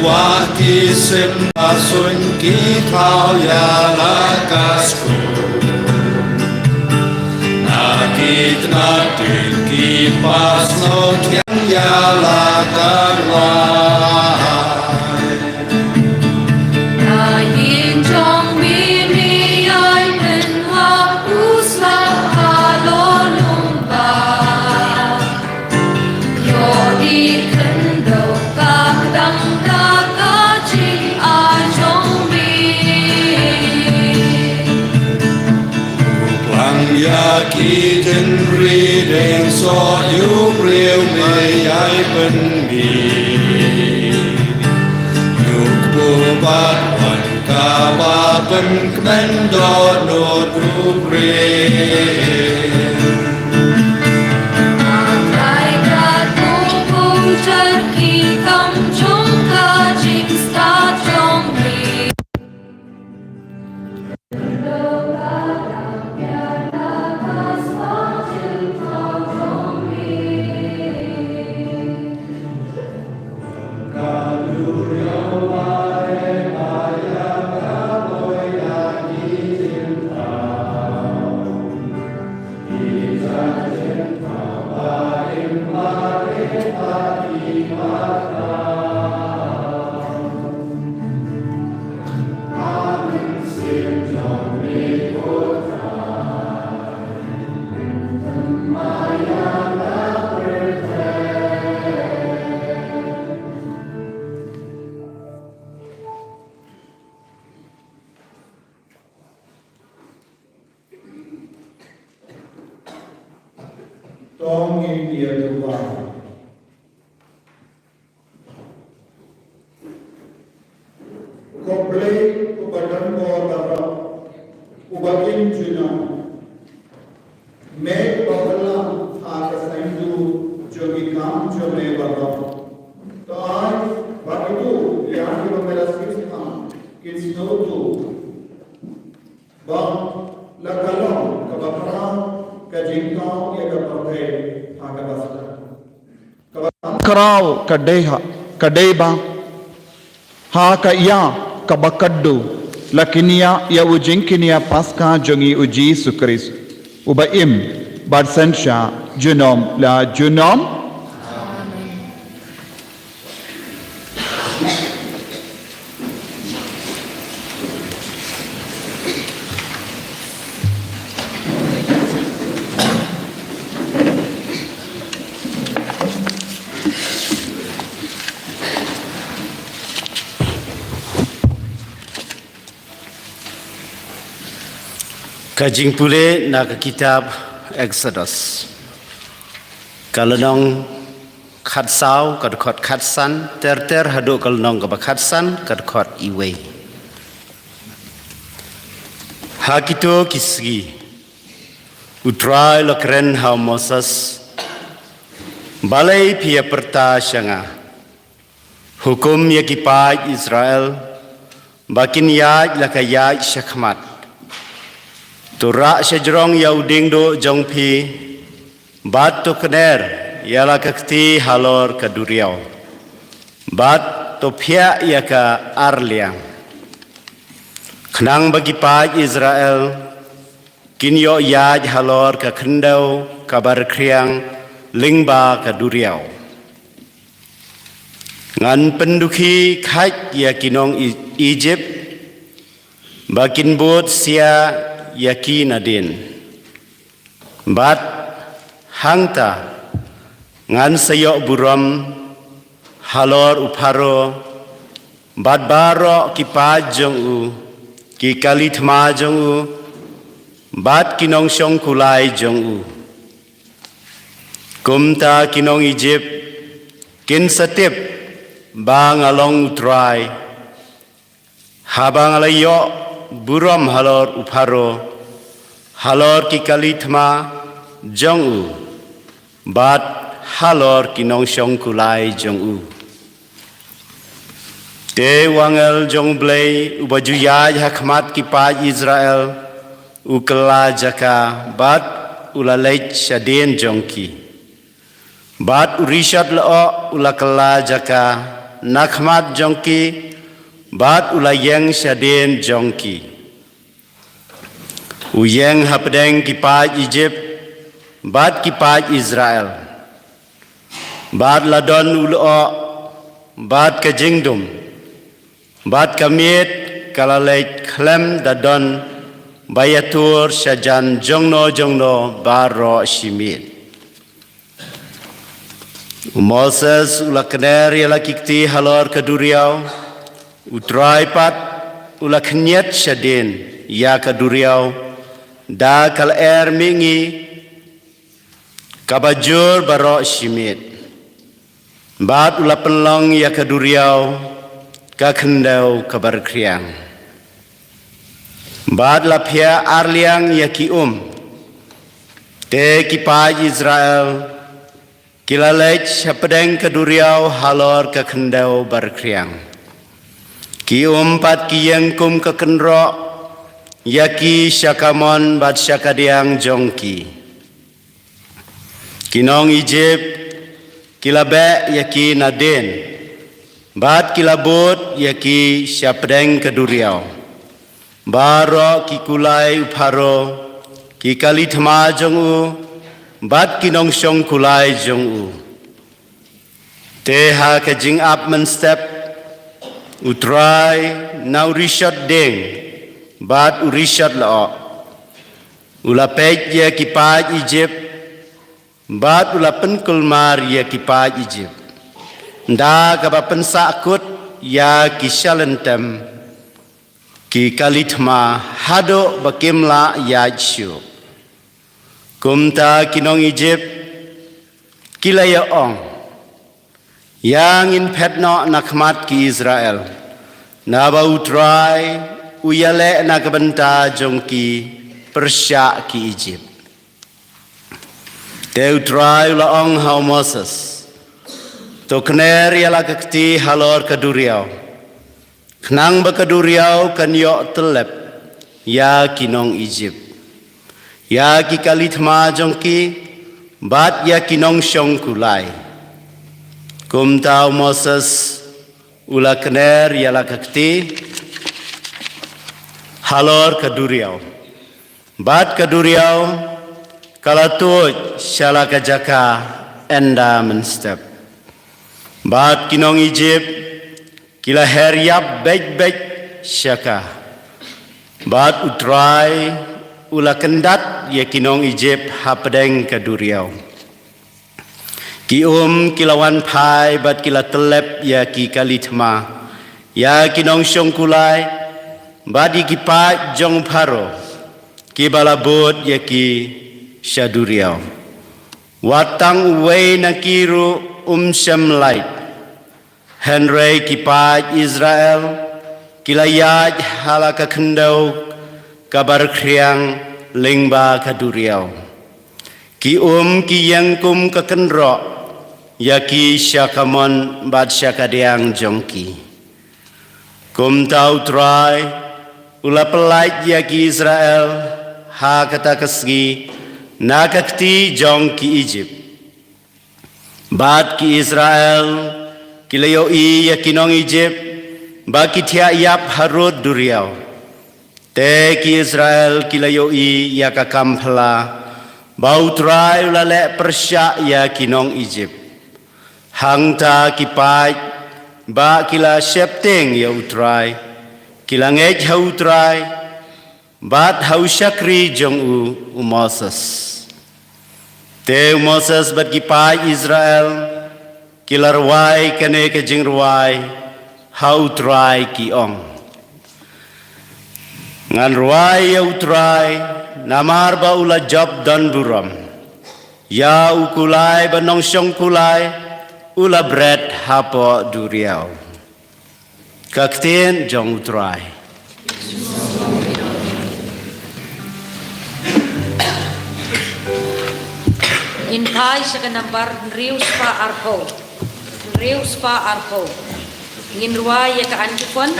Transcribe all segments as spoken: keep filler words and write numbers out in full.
Wah ki sim ba suin ki thaw ïa la ka skul. Na ki tnat ki pas no kiang ïa la ka wah. Na ïing jong mi ni ai pynhap u slap ha lor lum ba. Ïoh i khyndew ka kdang da ka jingai jong mi. Plang ïa ki jingri deng soh ïa u briew me ïai pynmih. Ïa u kpu bad wan kaba pynkmen dohnud u briew. Atai ka tu pung jar ki kam jong ka jingstad jong mi. Tong ngin ïa duwai. Ko Blei uba don bor baroh, uba im junom. Me uba pynlong ha ka saiñdur jong ki kam jong me baroh. To ai ba kito ïa kiba me la sngewthuh kin sngewthuh. Ba la ka long kaba khraw ka jingthaw ïa ka pyrthei ha kaba sdang. Kaba khraw ka dei ha, ka dei ba ha ka ïa kaba khadduh la kynnoh ïa u jingkynnoh Paskha jong ngi u Jisu Khrist, uba im bad synshar junom la junom. Ka jingpule na ka kitab Exodus. Ka lynnong khatsaw, ka dkhot khatsan, ter ter haduh ka lynnong kaba khatsan, ka dkhot iwei. Ha kito ki sngi, U Trai u la kren ha u Moses, balei phi ïa pyrta sha nga? Hukum ïa ki paid Israel, ba kin ïaid la ka ïaid shakhmat. To rah shajrong ïa u diengduh jong phi, bad to kner ïa la ka kti halor ka duriaw, bad to phiah ïa ka arliang. Khnang ba ki paid Israel kin ïoh ïaid halor ka khyndew kaba rkhriang lyngba ka duriaw. Ngan pyndukhi khait ïa ki nong I-, Egypt, ba kin bud sia ïa ki nadien. Bad hangta ngan sa ïoh burom halor u Pharaoh, bad baroh ki paid jong u, ki kali thma jong u, bad ki nongshong kulai jong u. Kumta ki nong Egypt kin sa tip ba nga long U Trai, haba nga la ïoh burom halor u Pharaoh, halor ki kali thma jong u, bad halor ki nongshong kulai jong u. Te u angel jong U Blei uba ju ïaid ha khmat ki paid Israel, u kylla jaka, bad u la leit shadien jong ki. Bad u rishot lyoh u la kylla jaka na khmat jong ki, bad u la ïeng shadien jong ki. U ïeng hapdeng ki paid Ijipt bad ki paid Israel. Bad la don u lyoh bad ka jingdum, bad ka miet ka la leit khlem da don ba ïatur shajan jongno jongno baroh shi miet. U Moses u la kner ïa la ki kti halor ka duriaw. U Trai pat u la khynñiat shadien ïa ka duriaw da ka lyer mihngi kaba jur baroh shi miet. Bad u la pynlong ïa ka duriaw ka khyndew kaba rkhriang. Bad la phiah arliang ïa ki um. Te ki paid Israel ki la leit hapdeng ka duriaw halor ka khyndew ba rkhriang. Ki um pat ki ïeng kum ka kynroh ïa ki sha ka mon bad sha ka diang jong ki. Ki nong Ijipt ki la beh ïa ki nadien, bad ki la bud ïa ki shapdeng ka duriaw. Baroh ki kulai u Pharaoh, ki kali thma jong u, bad ki nongshong kulai jong u. Te ha ka jingap mynstep, u Trai na u rishot dieng bad u rishot lyoh u la peit ïa ki paid Ijipt, bad u la pynkulmar ïa ki paid Ijipt. Ynda kaba pynsahkut ïa ki shalynter, ki kali thma haduh ba kim lah ïaid shuh. Kumta ki nong Ijipt ki la ïa ong, ïa ngin phet noh na khmat ki Israel, naba u Trai u ïaleh na ka bynta jong ki pyrshah ki Ijipt. Te u Trai u la ong ha u Moses, to kner ïa la ka kti halor ka duriaw, khnang ba ka duriaw kan ïoh tyllep ïa ki nong Ijipt, ïa ki kali thma jong ki, bad ïa ki nongshong kulai. Kumta u Moses u la kner ïa la ka kti halor ka duriaw, bad ka duriaw ka la tuid sha la ka jaka ynda mynstep. Bad ki nong Ijipt ki la her ïap beit beit sha ka. Bad u Trai u la kyndat ïa ki nong Ijipt hapdeng ka duriaw. Ki um ki la wan phai bad ki la tyllep ïa ki kali thma, ïa ki nongshong kulai, bad ïa ki paid jong u Pharaoh, kiba la bud ïa ki sha duriaw. Wat tang uwei na ki ruh um shym lait. Hynrei ki paid Israel ki la ïaid ha la ka khyndew kaba rkhriang lyngba ka duriaw. Ki um ki ïeng kum ka kynroh ïa ki sha ka mon bad sha ka diang jong ki. Kumta u Trai u la pyllait ïa ki Israel ha kata ka sngi na ka kti jong ki Ijipt. Bad ki Israel ki la ïohi ïa ki nong Ijipt ba ki thiah ïap harud duriaw. Te ki Israel ki la ïohi ïa ka kam phylla ba u Trai u la leh pyrshah ïa ki nong Ijipt. Hangta ki paid ba ki la sheptieng ïa u Trai, ki la ngeit ha u Trai bad ha u shakri jong u, u Moses. Te u Moses bad ki paid Israel ki la rwai kane ka jingrwai ha u Trai, ki ong, ngan rwai ïa u Trai, namar ba u la jop don burom. Ïa u kulai bad nongshong kulai u la bret hapoh duriaw. Ka ktien jong u Trai. Ngin phai sha ka nambar hynriew spah arphew. Hynriew spah arphew. Ngin rwai ïa ka antiphon.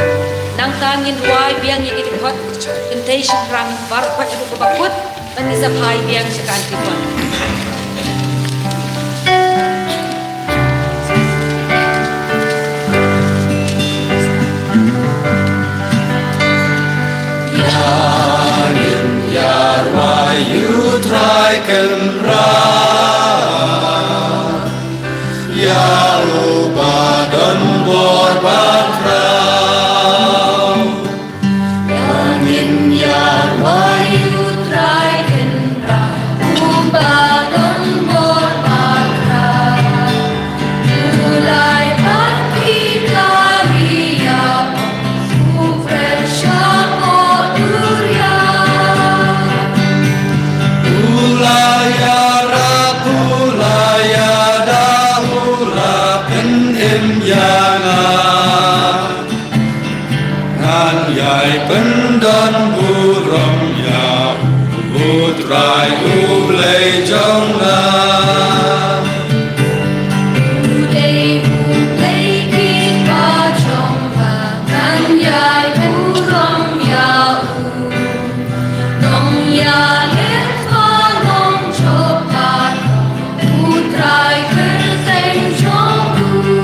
Nangta ngin rwai biang ïa ki dkhot kynthei shynrang baroh pat ruh kaba kut. Ban ïa sa phai biang sha ka antiphon. Ai pyndon burom ïa U Trai U Blei jong nga. U dei U Blei kyrpang jong nga, ngan ïai burom ïa u. Nong ïa leh ba long jop ba U Trai kyrteng jong u.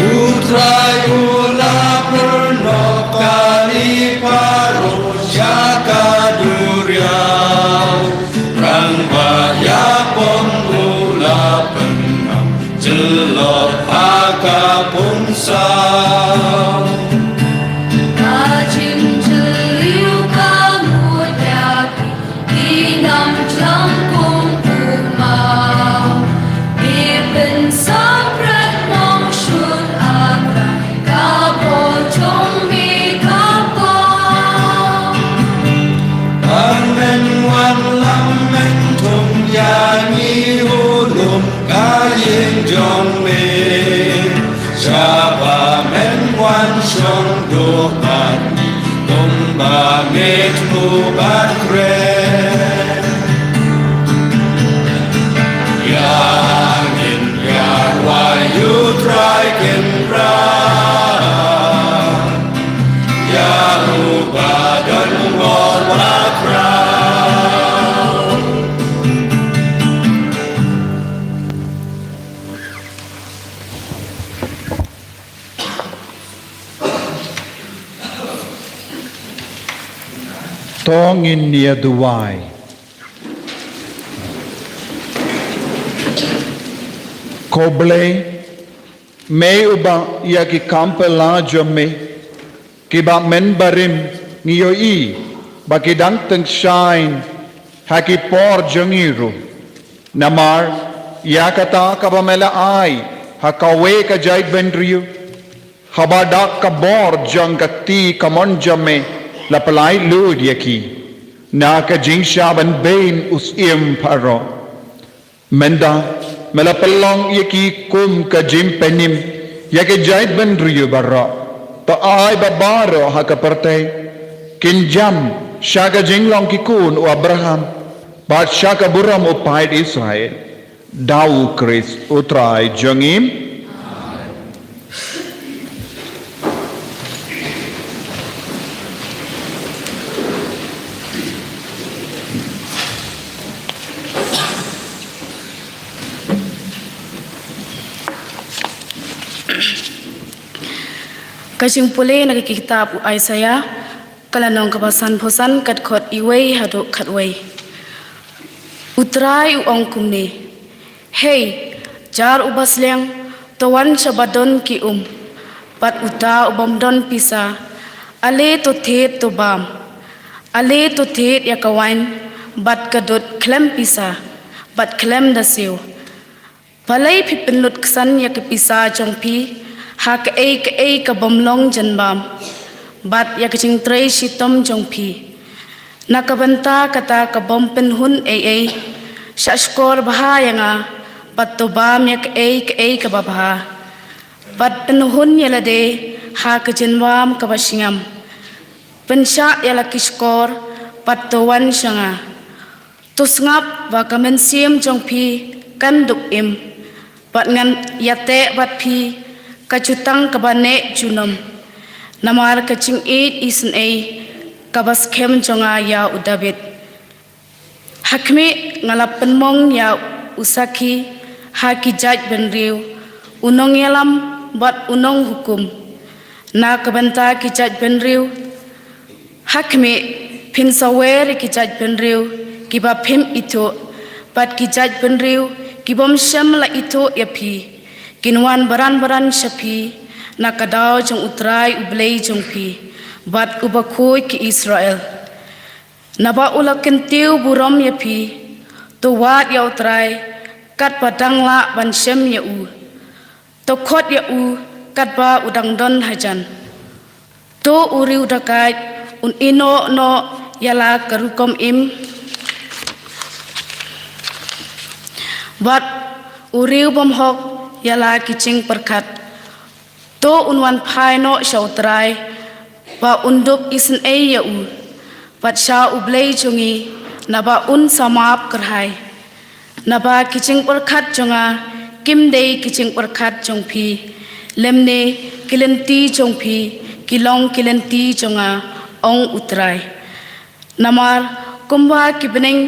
U Trai u la pynnoh kali Pharaoh sha ka duriaw. Rangbah ïapong u la pynngam jyllop ha ka pung saw. Ka jingjylliew ka mut ïa ki, ki nam jlang kum u maw. Ki pynsaphriang nongshun, A Trai ka bor jong me ka pang. Ba men wan lam men thung ïa ngi, u lum ka ïing jong me. Sha ba men wan shong duh bad ngi, kumba me thmu bad kren. Ïa ngin ïa rwai, U Trai Kynrad. Ïa uba don ngor bakhraw. To ngin ïa duwai. Ko Blei, me uba ïa ki kam phylla jong me kiba mynbarim ngi ïohi ba ki dang tyngshaiñ ha ki por jong ngi ruh. Namar ïa kata kaba me la ai ha kawei ka jaitbynriew, haba da ka bor jong ka kti kamon jong me la pyllait lut ïa ki na ka jingshah ban beiñ u syiem Pharaoh. Mynta me la pynlong ïa ki kum ka jingpynim ïa ki jaitbynriew baroh. To ai ba baroh ha ka pyrthei kin jam sha ka jinglong ki khun u Abraham bad sha ka burom u paid Israel. Da U Khrist U Trai jong ngi. Ka jingpule na ka kitab u Isaiah, ka lynnong kaba sanphew san, ka dkhot iwei haduh khatwei. U Trai u ong kumne: Hei, jar uba sliang, to wan sha ba don ki um, bad uta u bym don pisa. Ale to thied to bam. Ale to thied ïa ka waiñ bad ka dud khlem pisa bad khlem da siew. Balei phi pynlut ksan ïa ka pisa jong phi ha kaei kaei ka bym long janbam, bad ïa ka jingtrei shitom jong phi? Na ka bynta kata ka bym pynhun ei ei, shah shkor bha ïa nga, bad to bam ïa kaei kaei kaba bha, bad pynhun ïa lade ha ka jingbam kaba shngaiñ. Pynshah ïa la ki shkor bad to wan sha nga. To sngap ba ka mynsiem jong phi kan duk im, bad ngan ïateh bad phi ka jutang kaba neh junom. Namar ka jingïeit isynei kaba skhem jong nga ïa u Dabid. Ha khmih, nga la pynmong ïa u sakhi ha ki jaitbynriew, u nongïalam bad u nonghukum. Na ka bynta ki jaitbynriew, ha khmih, phin sawer ïa ki jaitbynriew kiba phim ithuh, bad ki jaitbynriew ki bym shym la ithuh ïa phi kin wan bran bran sha phi na ka daw jong U Trai U Blei jong phi, bad uba khuid ki Israel. Naba u la kyntiew burom ïa phi. To wad ïa U Trai katba dang lah ban shem ïa u. To khot ïa u katba u dang don hajan. To u riewdakaid un ïehnoh noh ïa la ka rukom im, bad u riewbymhok ïa la ki jingpyrkhat. To un wan phai noh sha U Trai ba un dup isynei ïa u, bad sha U Blei jong ngi, naba un sa map kyrhai. Naba ki jingpyrkhat jong nga kim dei ki jingpyrkhat jong phi, lymne ki lynti jong phi ki long ki lynti jong nga, ong U Trai. Namar kumba ki bneng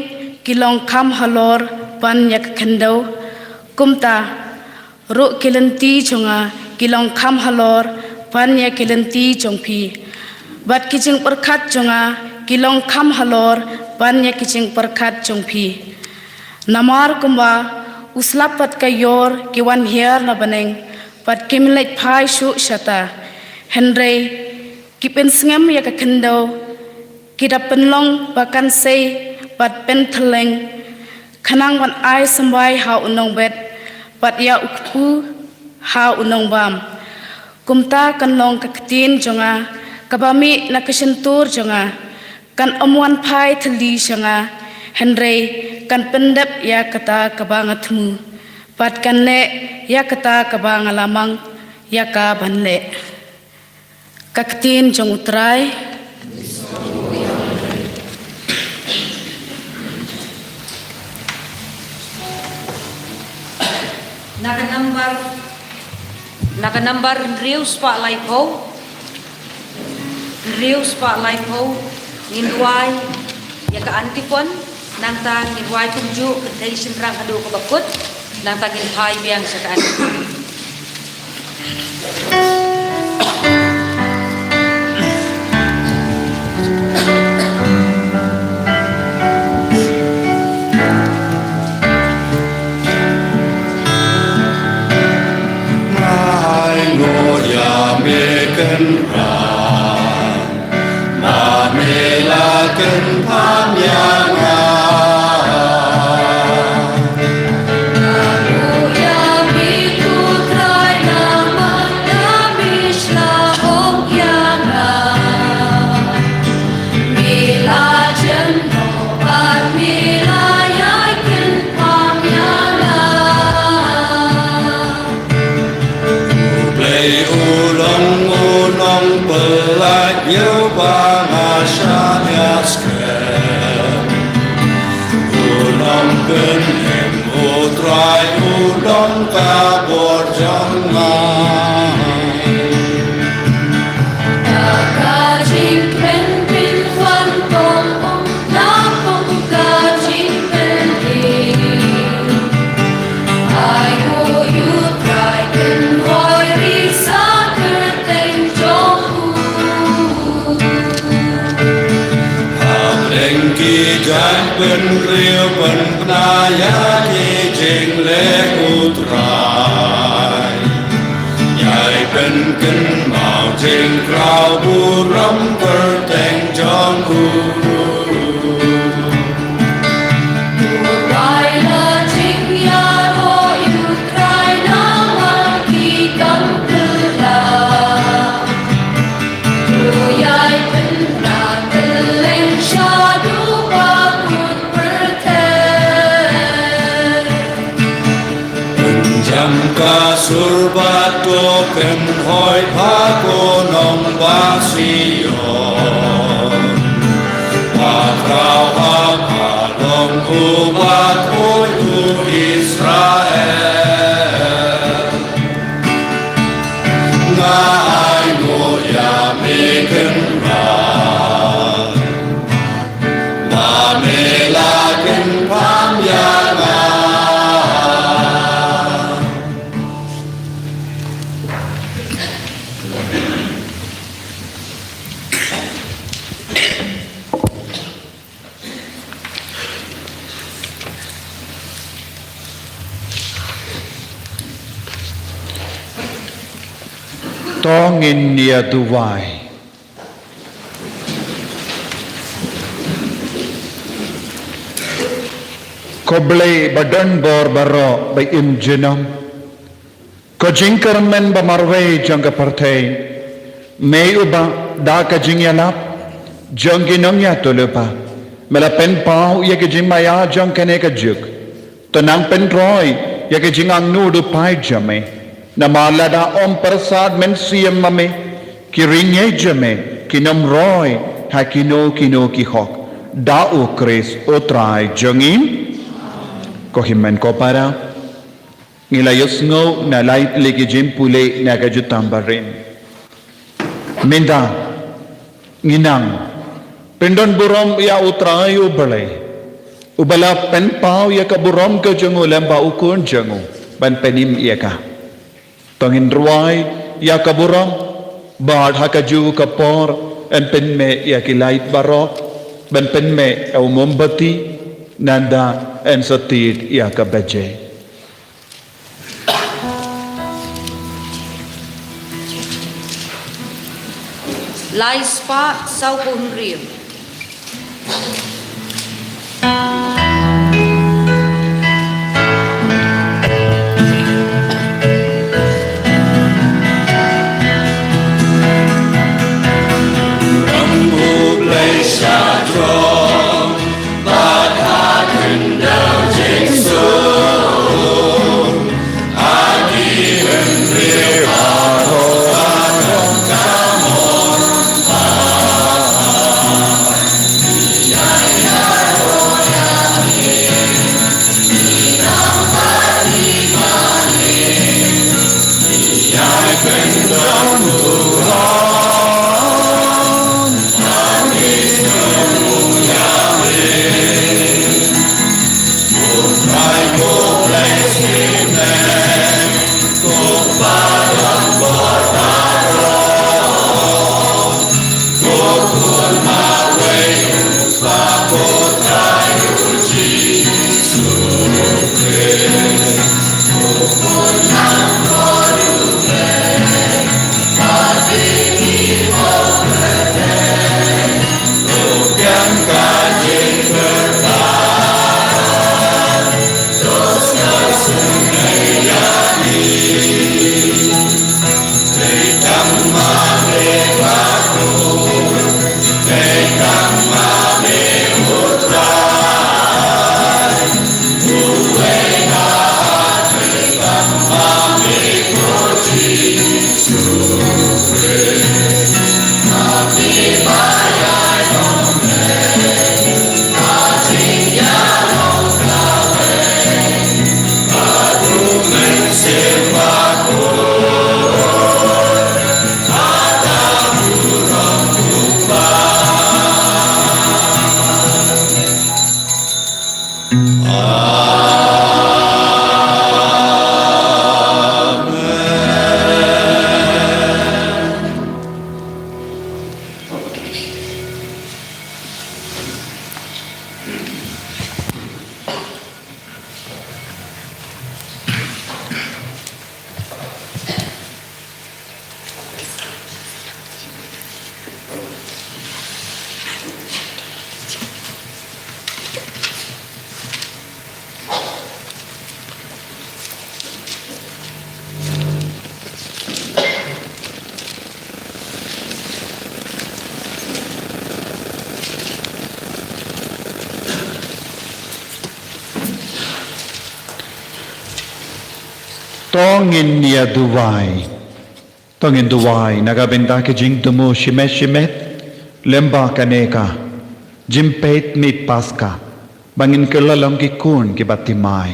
ki long kham halor ban ïa ka khyndew, kumta ruh ki lynti jong nga ki long kham halor ban ïa ki lynti jong phi, bad ki jingpyrkhat jong nga ki long kham halor ban ïa ki jingpyrkhat jong phi. Namar kumba u slap bad ka ïor ki wan hiar na bneng, bad kim leit phai shuh shata, hynrei ki pynsngem ïa ka khyndew, ki da pynlong ba kan sei bad pynthylleng, khnang ban ai symbai ha u nongbet bad ïa u kpu ha u nongbam. Kumta kan long ka ktien jong nga kaba mih na ka shyntur jong nga, kan ym wan phai thylli sha nga, hynrei kan pyndep ïa kata kaba nga thmu, bad kan leh ïa kata kaba nga la mang ïa ka ban leh. Ka ktien jong U Trai. Na ka nambar, na ka nambar hynriew spah laiphew, hynriew spah laiphew, ngin duwai ïa ka antiphon, nangta ngin duwai kumjuh kynthei shynrang haduh kaba kut, nangta ngin phai biang sha ka antiphon. Nga ai nguh ïa me Kynrad, ba me la kyrpang ïa nga. U Blei u long u nongpyllait ïa uba nga shaniah skhem. U nongpynim, U Trai u long ka bor jong nga. Ka jingkmen pynban tong, um, na pong ka jingkmen. Ai nguh ïa U Trai, kynroi ri sa kyrteng jong u. Hapdeng ki jaiñ bynriew pynbna ïa ki jingleh U Trai. Ïai pynkynmaw jingkraw burom kyrteng jong u. U rai la jingïaroh ïa U Trai namar ki kam kylla. U ïai pynbna kylleng shaduh ba kut pyrthei. Pynjam ka sur bad to kynhoi, pha ko nongbah Sion. Pha khraw ha phalong uba khuid u Israel. Nga ai nguh ïa me Kynrad, ba me la kyrpang ïa nga. To ngin ïa duwai. Ko Blei ba don bor baroh ba im junom. Ko jingkyrmen ba marwei jong ka pyrthei, me uba da ka jingïalap jong ki nongïathuhlypa me la pynpaw ïa ka jingmaïa jong kane ka juk, to nang pynroi ïa ka jingangnud u paid jong me. Namar lada ym pyrsad mynsiem ma me, ki ri ngeit jong me Kin ym roi ha kino kino ki hok, da U Khrist U Trai jong ngi. Ko hynmen ko para, ngi la ïohsngew na lai tylli ki jingpule na ka jutang barim. Mynta ngi nang pyndon burom ïa U Trai U Blei, uba la pynpaw ïa ka burom ka jong u lem bad U Khun jong u ban pynim ïa ka. To ngin rwai ïa ka burom bad ha kajuh ka por yn pynmih ïa ki lait baroh, ban pynmih ïa u mombati, nangta yn sa tied ïa ka bajai. Lai spah sawphew hynriew. To ngin ïa duwai. To ngin duwai na ka bynta ka jingthmu shimet shimet lem bad kane ka jingpeit miet Paska, ba ngin kylla long ki khun kiba thymmai.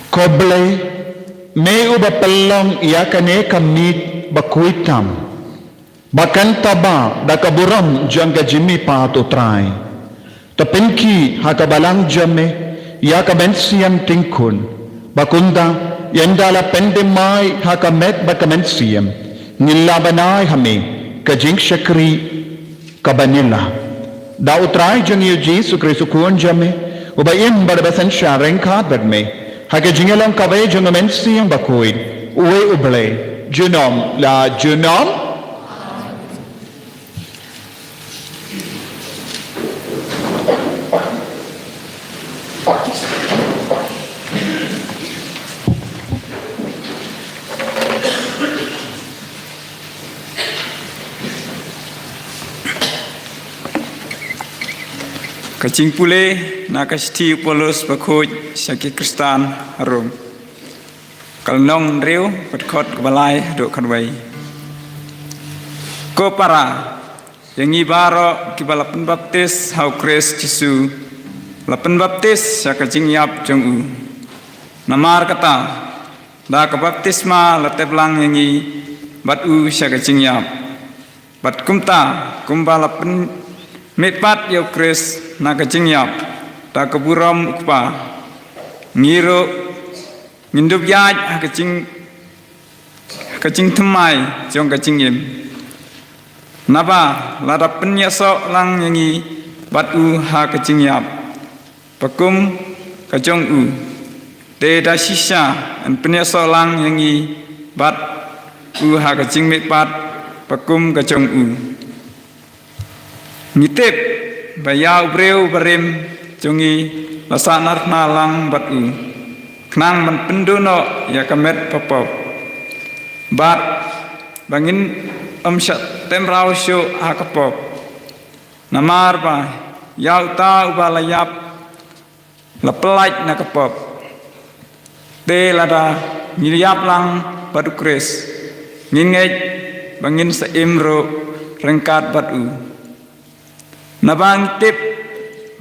Ko Blei, me uba pynlong ïa kane ka miet bakhuid tam, ba kan taba da ka burom jong ka jingmihpat U Trai. To pynkhih ha ka balang jong me ïa ka mynsiem tyngkhun, ba kumta ynda la pynthymmai ha ka met bad ka mynsiem, ngin lah ban ai ha me ka jingshakri kaba nylla. Da U Trai jong ngi U Jisu Khrist U Khun jong me, uba im bad uba synshar ryngkat bad me ha ka jingïalong kawei jong U Mynsiem Bakhuid, uwei U Blei, junom la junom. Ka jingpule na ka shithi u Paulus bakhuid sha ki Khristan ha Rom. Ka lynnong hynriew, ka dkhot kaba lai haduh khatwei. Ko para, ïa ngi baroh kiba la pynbaptis ha u Khrist Jisu, la pynbaptis sha ka jingïap jong u. Namar kata, da ka baptisma la tep lang ïa ngi bad u sha ka jingïap. Bad kumta, kumba la pynmihpat ïa u Khrist na ka jingïap da ka burom u Kpa, ngi ruh ngin dup ïaid ha ka jing, ha ka jingthymmai jong ka jingim. Naba lada pynïasoh lang ïa ngi bad u ha ka jingïap ba kum ka jong u, te da shisha yn pynïasoh lang ïa ngi bad u ha ka jingmihpat ba kum ka jong u. Ngi tip ba ïa u briew barim jong ngi la sahnarphna lang bad u, khnang ban pynduh noh ïa ka met ba pop, bad ba ngin ym shah tymraw shuh ha ka pop. Namar ba ïa uta uba la ïap la pyllait na ka pop. Te lada ngi ïap lang bad u Khrist, ngin ngeit ba ngin sa im ruh ryngkat bad u. Naba ngi tip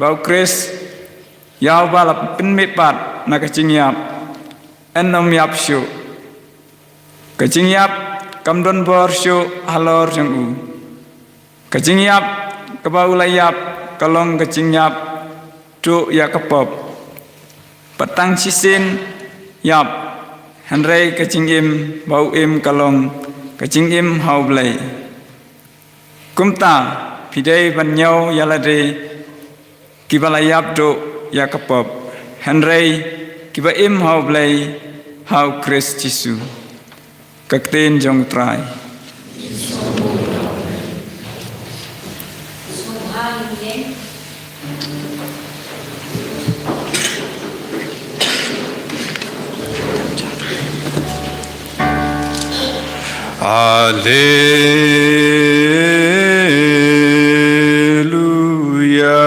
ba u Khrist, ïa uba la pynmihpat na ka jingïap, yn ym ïap shuh. Ka jingïap kam don bor shuh halor jong u. Ka jingïap kaba u la ïap ka long ka jingïap duh ïa ka pop. Bad tang shisien ïap, hynrei ka jingim ba u im ka long ka jingim ha u Blei. Kumta, phi dei ban ñiew ïa lade kiba la ïap duh ïa ka pop, hynrei kiba im ha u Blei ha u Khrist Jisu. Ka ktien jong u Trai. Alleluia.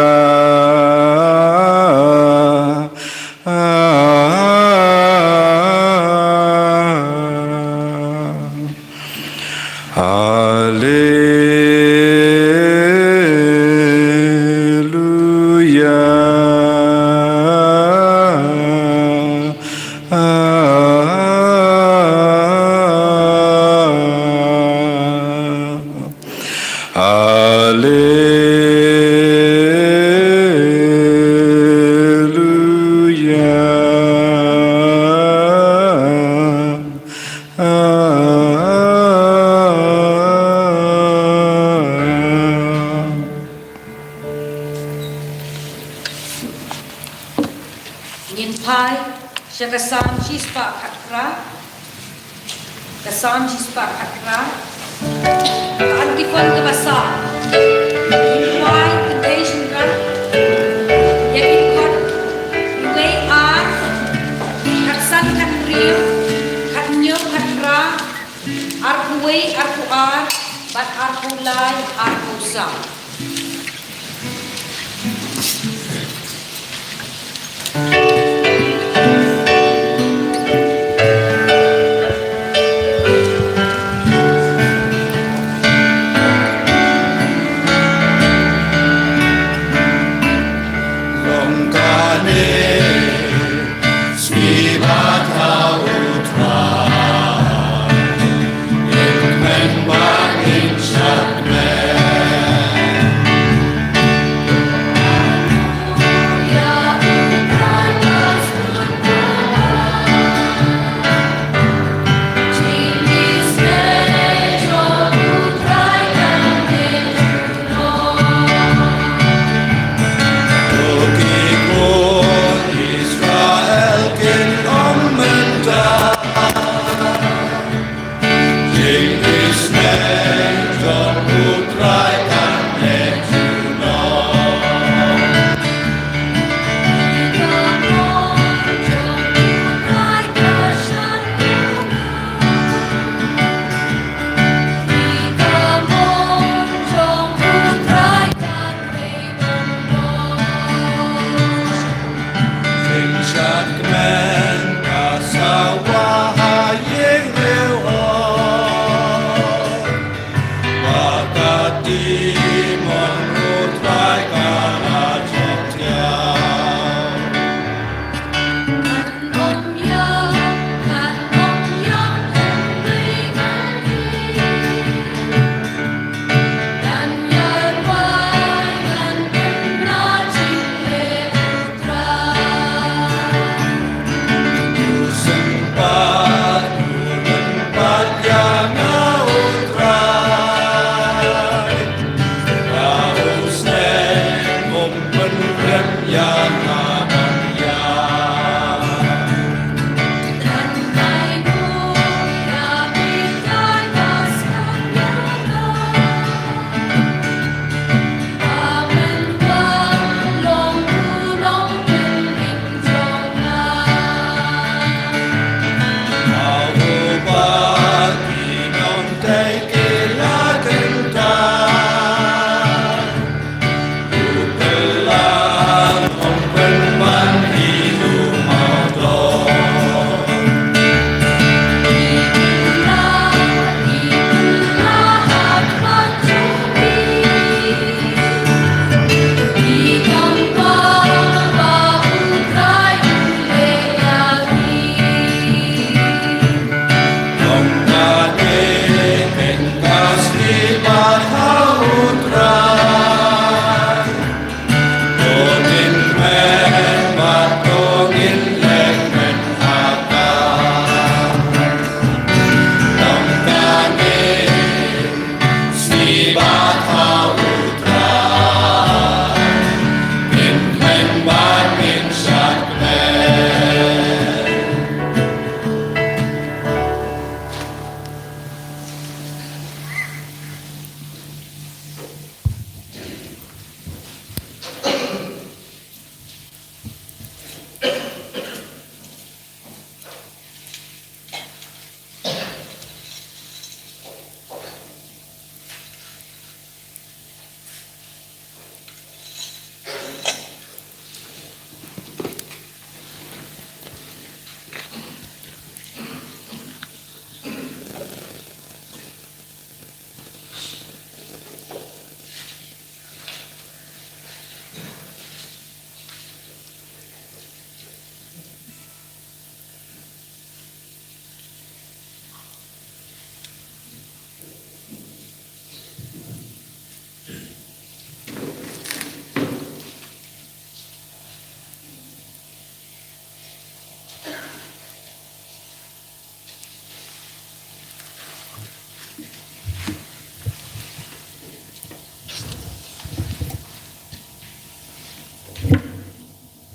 Alleluia. Alleluia. Ngin phai sha ka Salm shispah khatphra. Ka Salm shispah khatphra. Ka antiphon kaba saw. Ngin phai kynthei shynrang. Ïa ki dkhot iwei ar, khatsan khathynriew, khathynñiew khatphra, arphew wei arphew ar, bad arphew lai arphew saw. Long kane, sngi ba thaw u Trai.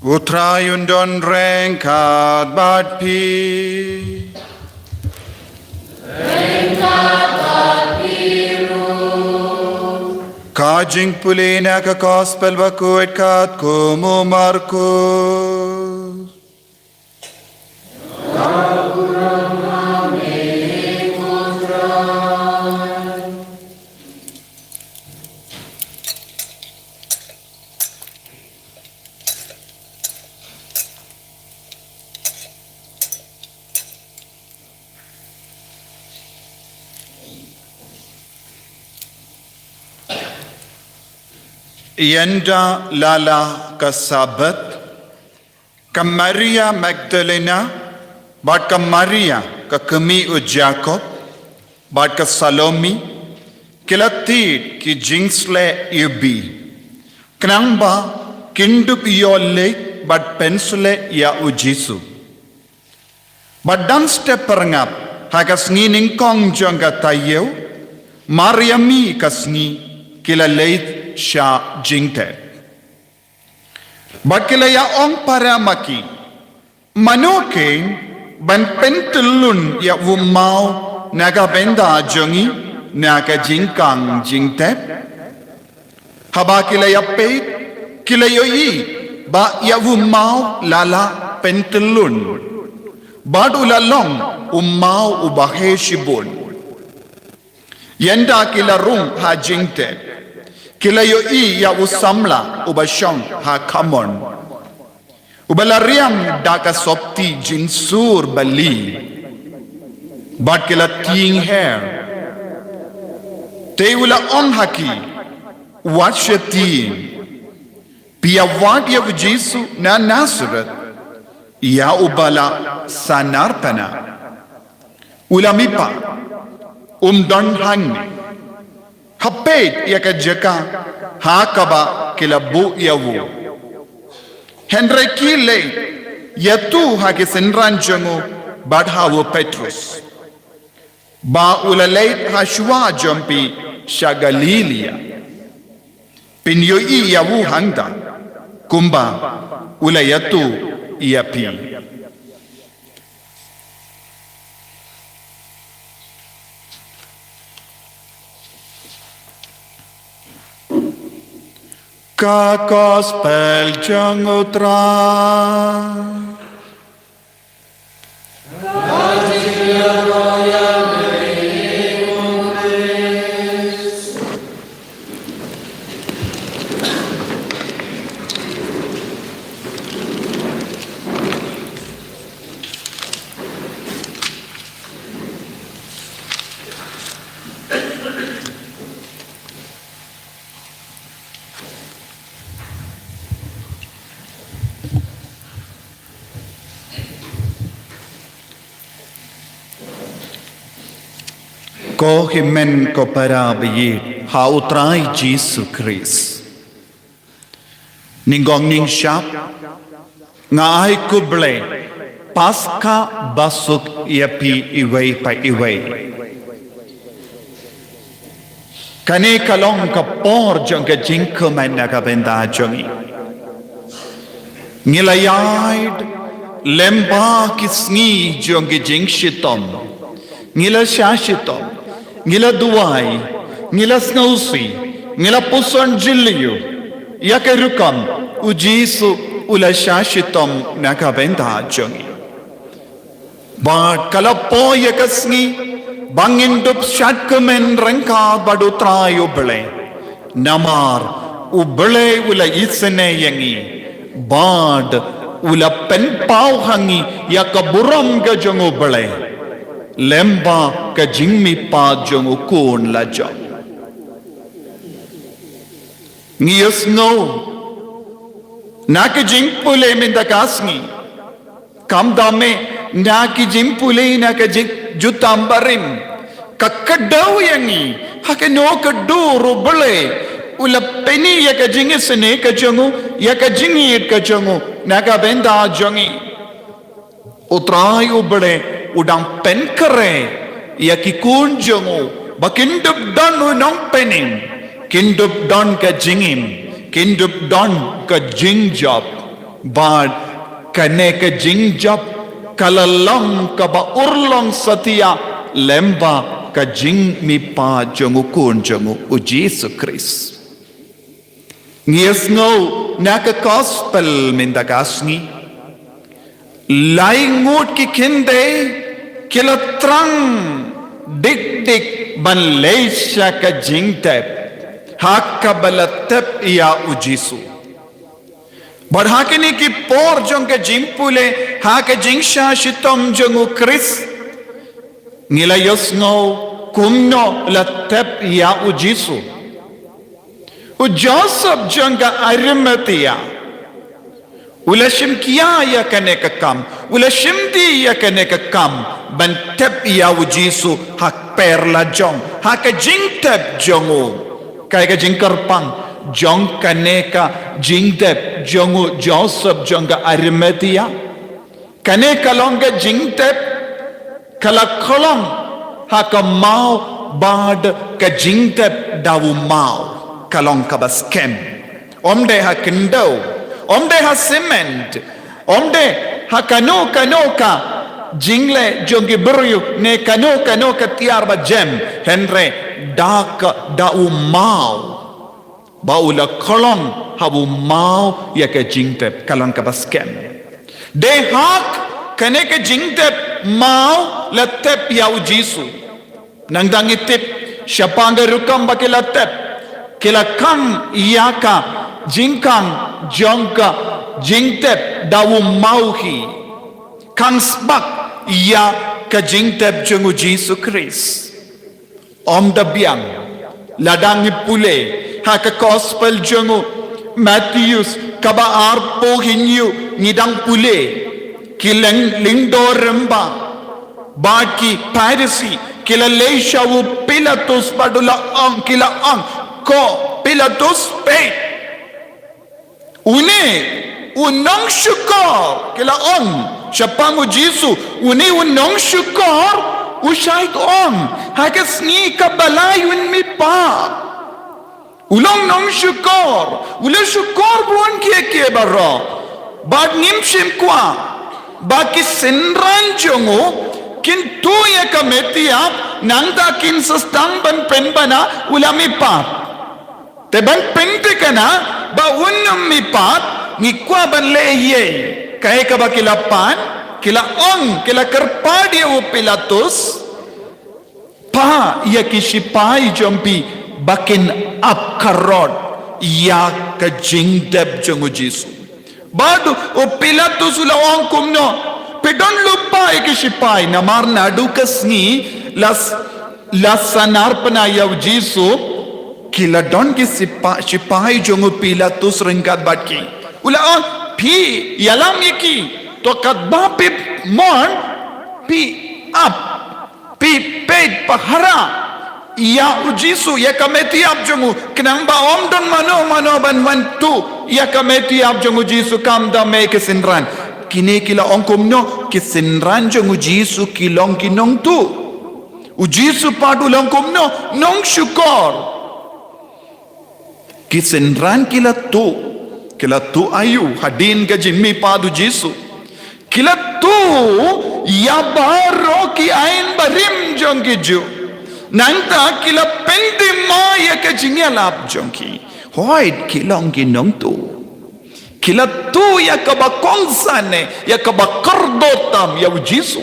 U Trai un don ryngkat bad phi. Ka jingpule na ka Gospel bakhuid katkum u Markus. Ynda la lah ka Sabbath, ka Maria Magdalena, bad ka Maria ka kmie u Jakob, bad ka Salome, ki la tied ki jingsleh ïa bih, khnang ba kin dup ïoh leit bad pynsleh ïa u Jisu. Bad dang step pyrngap, ha ka sngi nyngkong jong ka taïew, mar ïa mih ka sngi, ki la leit sha jingtep. Bad ki la ïa ong para ma ki, mano kein ban pyntyllun ïa u maw na ka bynta jong ngi na ka jingkhang jingtep? Haba ki la ïa peit, ki la ïohi ba ïa u maw la lah pyntyllun, bad u la long u maw uba heh shibun. Ynda ki la rung ha jingtep, ki la ïohi ïa u samla uba shong ha kamon, uba la riam da ka sopti jingsur bali, bad ki la tieng her. Te u la ong ha ki, wat shati, phi ïa wad ïa u Jisu na Nasareth, ïa uba la sanar pynah. U la mihpat, um don hangne. Ha peit ïa ka jaka ha kaba ki la buh ïa u. Hynrei khie leit, ïathuh ha ki synran jong u bad ha u Petros, ba u la leit ha shuwa jong phi sha Galilaia. Phin ïohi ïa u hangta, kumba u la ïathuh ïa phi. Ka Gospel jong u Trai. Ko hynmen ko para baieit ha u Trai Jisu Khrist. Nyngkong nyngshap, nga ai khublei Paskha basuk ïa phi iwei pa iwei. Kane ka long ka por jong ka jingkmen na ka bynta jong ngi. Ngi la ïaid lem bad ki sngi jong ki jingshitom. Ngi la shah shitom, ngi la duwai, ngi la sngewsih, ngi la puson jylliew ïa ka rukom u Jisu u la shah shitom na ka bynta jong ngi. Bad ka la poi ïa ka sngi ba ngin dup shad kmen ryngkat bad u Trai u Blei. Namar u Blei u la isynei ïa ngi bad u la pynpaw ha ngi ïa ka burom ka jong u Blei lem bad ka jingmihpat jong u Khun la jong. Ngi ïohsngew na ka jingpule mynta ka sngi, khamtam eh na ka jingpule na ka jingjutang barim, ka kdew ïa ngi ha kano ka dur u Blei u la pyni ïa ka jingisynei ka jong u, ïa ka jingïeit ka jong u na ka bynta jong ngi. U Trai u Blei u dang pynkhreh ïa ki khun jong u ba kin dup don u nongpynim, kin dup don ka jingim, kin dup don ka jingjop. Bad kane ka jingjop ka la long kaba urlong satia lem bad ka jingmihpat jong u Khun jong u, u Jisu Khrist. Ngi ïohsngew na ka Gospel mynta ka sngi, lai ngut ki khyndai ki la thrang dik dik ban leit sha ka jingtep ha kaba la tep ïa u Jisu. Bad ha kine ki por jong ka jingpule ha ka jingshah shitom jong u Khrist, ngi la ïohsngew kumno la tep ïa u Jisu. U Joseph jong ka Arimathea u la shim khia ïa kane ka kam, u la shim dih ïa kane ka kam ban tep ïa u Jisu ha ka per la jong, ha ka jingtep jong u. Kaei ka jingkyrpang jong kane ka jingtep jong u Joseph jong ka Arimathea? Kane ka long ka jingtep ka la khlong ha ka maw bad ka jingtep da u maw ka long kaba skhem. Ym dei ha khyndew, ym dei ha cement, ym dei ha kano kano ka jingleh jong ki briew ne kano kano ka tiar ba jem, hynrei da ka, da u maw. Ba u la khlong ha u maw ïa ka jingtep ka long kaba skhem. Dei ha kane ka jingtep maw la tep ïa u Jisu. Nangta ngi tip shaphang ka rukom ba ki la tep, ki la khang ïa ka jingkhang jong ka jingtep da u maw hi. Khang sbak ïa ka jingtep jong u Jisu Khrist. Ym da biang, lada ngi pule ha ka Gospel jong u Mathaios kaba arphew hynñiew, ngi dang pule, ki lyngdoh rangbah bad ki Pharisi ki la leit sha u Pilatus bad u la ong, ki la ong, ko Pilatus, peit, une u nongshukor, ki la ong shaphang u Jisu, une u nongshukor u shait ong ha ka sngi kaba lai un mihpat. U long nongshukor, u la shukor bun kiei kiei baroh. Bad ngim shym kwah ba ki synran jong u kin tuh ïa ka metiap, nangta kin sa sdang ban pynbna u la mihpat. Te ban pynthikna ba un ym mihpat, ngi kwah ban leh ei? Kaei kaba ki la pan, ki la ong, ki la kyrpad ïa u Pilatus, phah ïa ki shipai jong phi ba kin ap karot ïa ka jingtep jong u Jisu. Bad u Pilatus u la ong kumno? Phi don lypa ïa ki shipai? Namar naduh ka sngi la s-, la sanar pynah ïa u Jisu, ki la don ki sipa-, shipai jong u Pilatus ryngkat bad ki. U la ong, phi ïalam ïa ki, to katba phi mon, phi ap, phi peit pahara ïa u Jisu, ïa ka metiap jong u, khnang ba ym don mano mano ban wan tuh ïa ka metiap jong u Jisu, kam da mei ki synran. Kine ki la ong kumno? Ki synran jong u Jisu ki long ki nongtuh. U Jisu pat u long kumno? Nongshukor. Ki synran ki la tuh, ki la tuh aïu hadien ka jingmihpat u Jisu? Ki la tuh ïa baroh ki aiñ barim jong ki Jiw. Nangta ki la pyndima ïa ka jingïalap jong ki. Hooid, ki long ki nongtuh. Ki la tuh ïa kaba kongsan, ïa kaba kordor tam ïa u Jisu.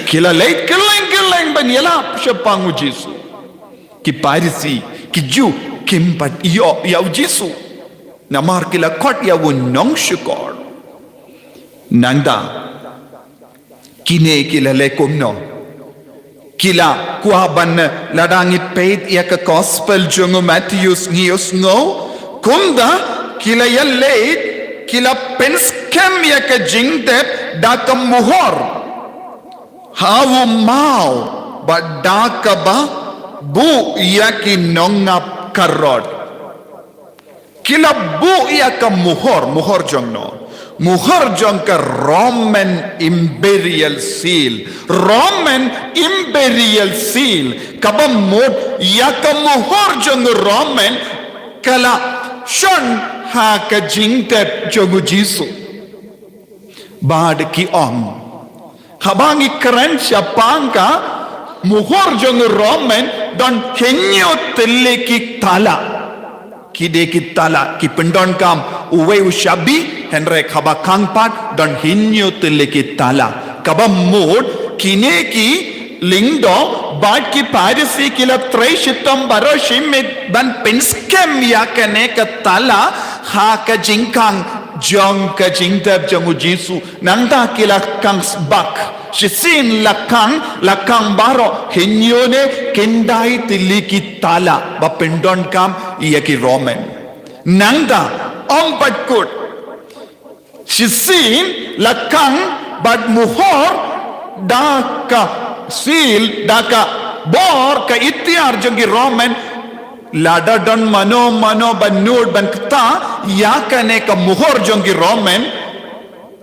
Ki la leit kylleng kylleng ban ïalap shaphang u Jisu. Ki Pharisi, ki Jiw, kim pat ïoh ïa u Jisu. Namar ki la khot ïa u nongshukor. Nangta kine ki la leh kumno? Ki la kwah ban, lada ngi peit ïa ka Gospel jong u Mathaios ngi ïohsngew kumta ki la ïaleit, ki la pynskhem ïa ka jingtep da ka muhor ha u maw bad da kaba buh ïa ki nongap karot. Ki la buh ïa ka muhor, muhor jong no? Muhor jong ka Roman Imperial Seal. Roman Imperial Seal. Kaba mut ïa ka muhor jong Roman ka la shon ha ka jingtep jong u Jisu. Bad ki ong, haba ngi kren shaphang ka muhor jong u Roman, don hynñiew tylli ki tala. Ki dei ki tala, ki pyndonkam uwei u shabi, hynrei haba khang pat don hynñiew tylli ki tala. Kaba mut, kine ki lyngdoh bad ki Pharisi ki la trei shitom baroh shi miet ban pynskhem ïa kane ka tala ha ka jingkhang jong ka jingtep jong u Jisu. Nangta ki la khang sbak. Shisien la khang, la khang baroh hynñiew ne khyndai tylli ki tala ba pyndonkam ïa ki Roman. Nangta ym pat kut. Shisien la khang bad muhor da ka seal, da ka bor, ka iktiar jong ki Roman. Lada don mano mano ban nud ban kta ïa kane ka muhor jong ki Roman,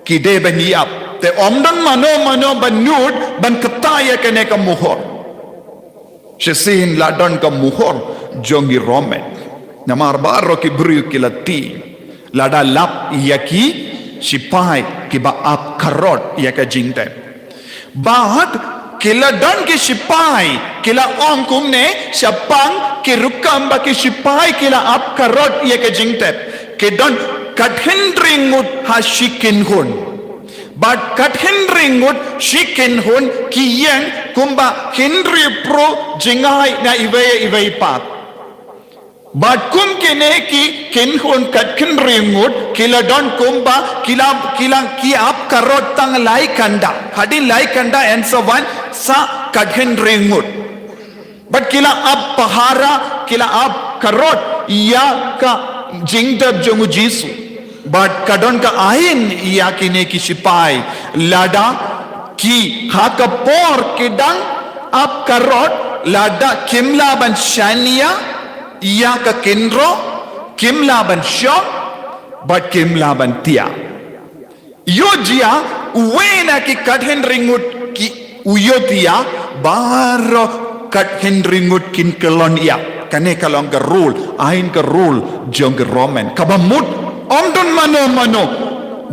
ki dei ban ïap. Te ym don mano mano ban nud ban kta ïa kane ka muhor. Shisien la don ka muhor jong ki Roman. Namar baroh ki briew ki la tieng. Lada lap ïa ki shipai kiba ap karot ïa ka jingtep. Bad ki la don ki shipai, ki la ong kumne shaphang ki rukom ba ki shipai ki la ap karot ïa ka jingtep. Ki don khathynriew ngut ha shi kynhun. Bad khathynriew ngut shi kynhun ki ïeng kumba hynriewphew jngai na iwei iwei pat. Bad kum kine ki kynhun khathynriew ngut ki la don kumba ki la, ki la, ki ap karot tang lai kynda. Hadien lai kynda yn sa wan sa khathynriew ngut. Bad ki la ap pahara, ki la ap karot ïa ka jingtep jong u Jisu. Bad ka don ka aiñ ïa kine ki shipai, lada ki ha ka por ki dang ap karot, lada kim lah ban shaniah ïa ka kynroh, kim lah ban shoh, bad kim lah ban thiah. Ïoh jia, uwei na ki khathynriew ngut ki u ïohthiah, baroh khathynriew ngut kin kyllon ïap. Kane ka long ka rule, aiñ ka rule jong ki Roman. Kaba mut, ym don mano mano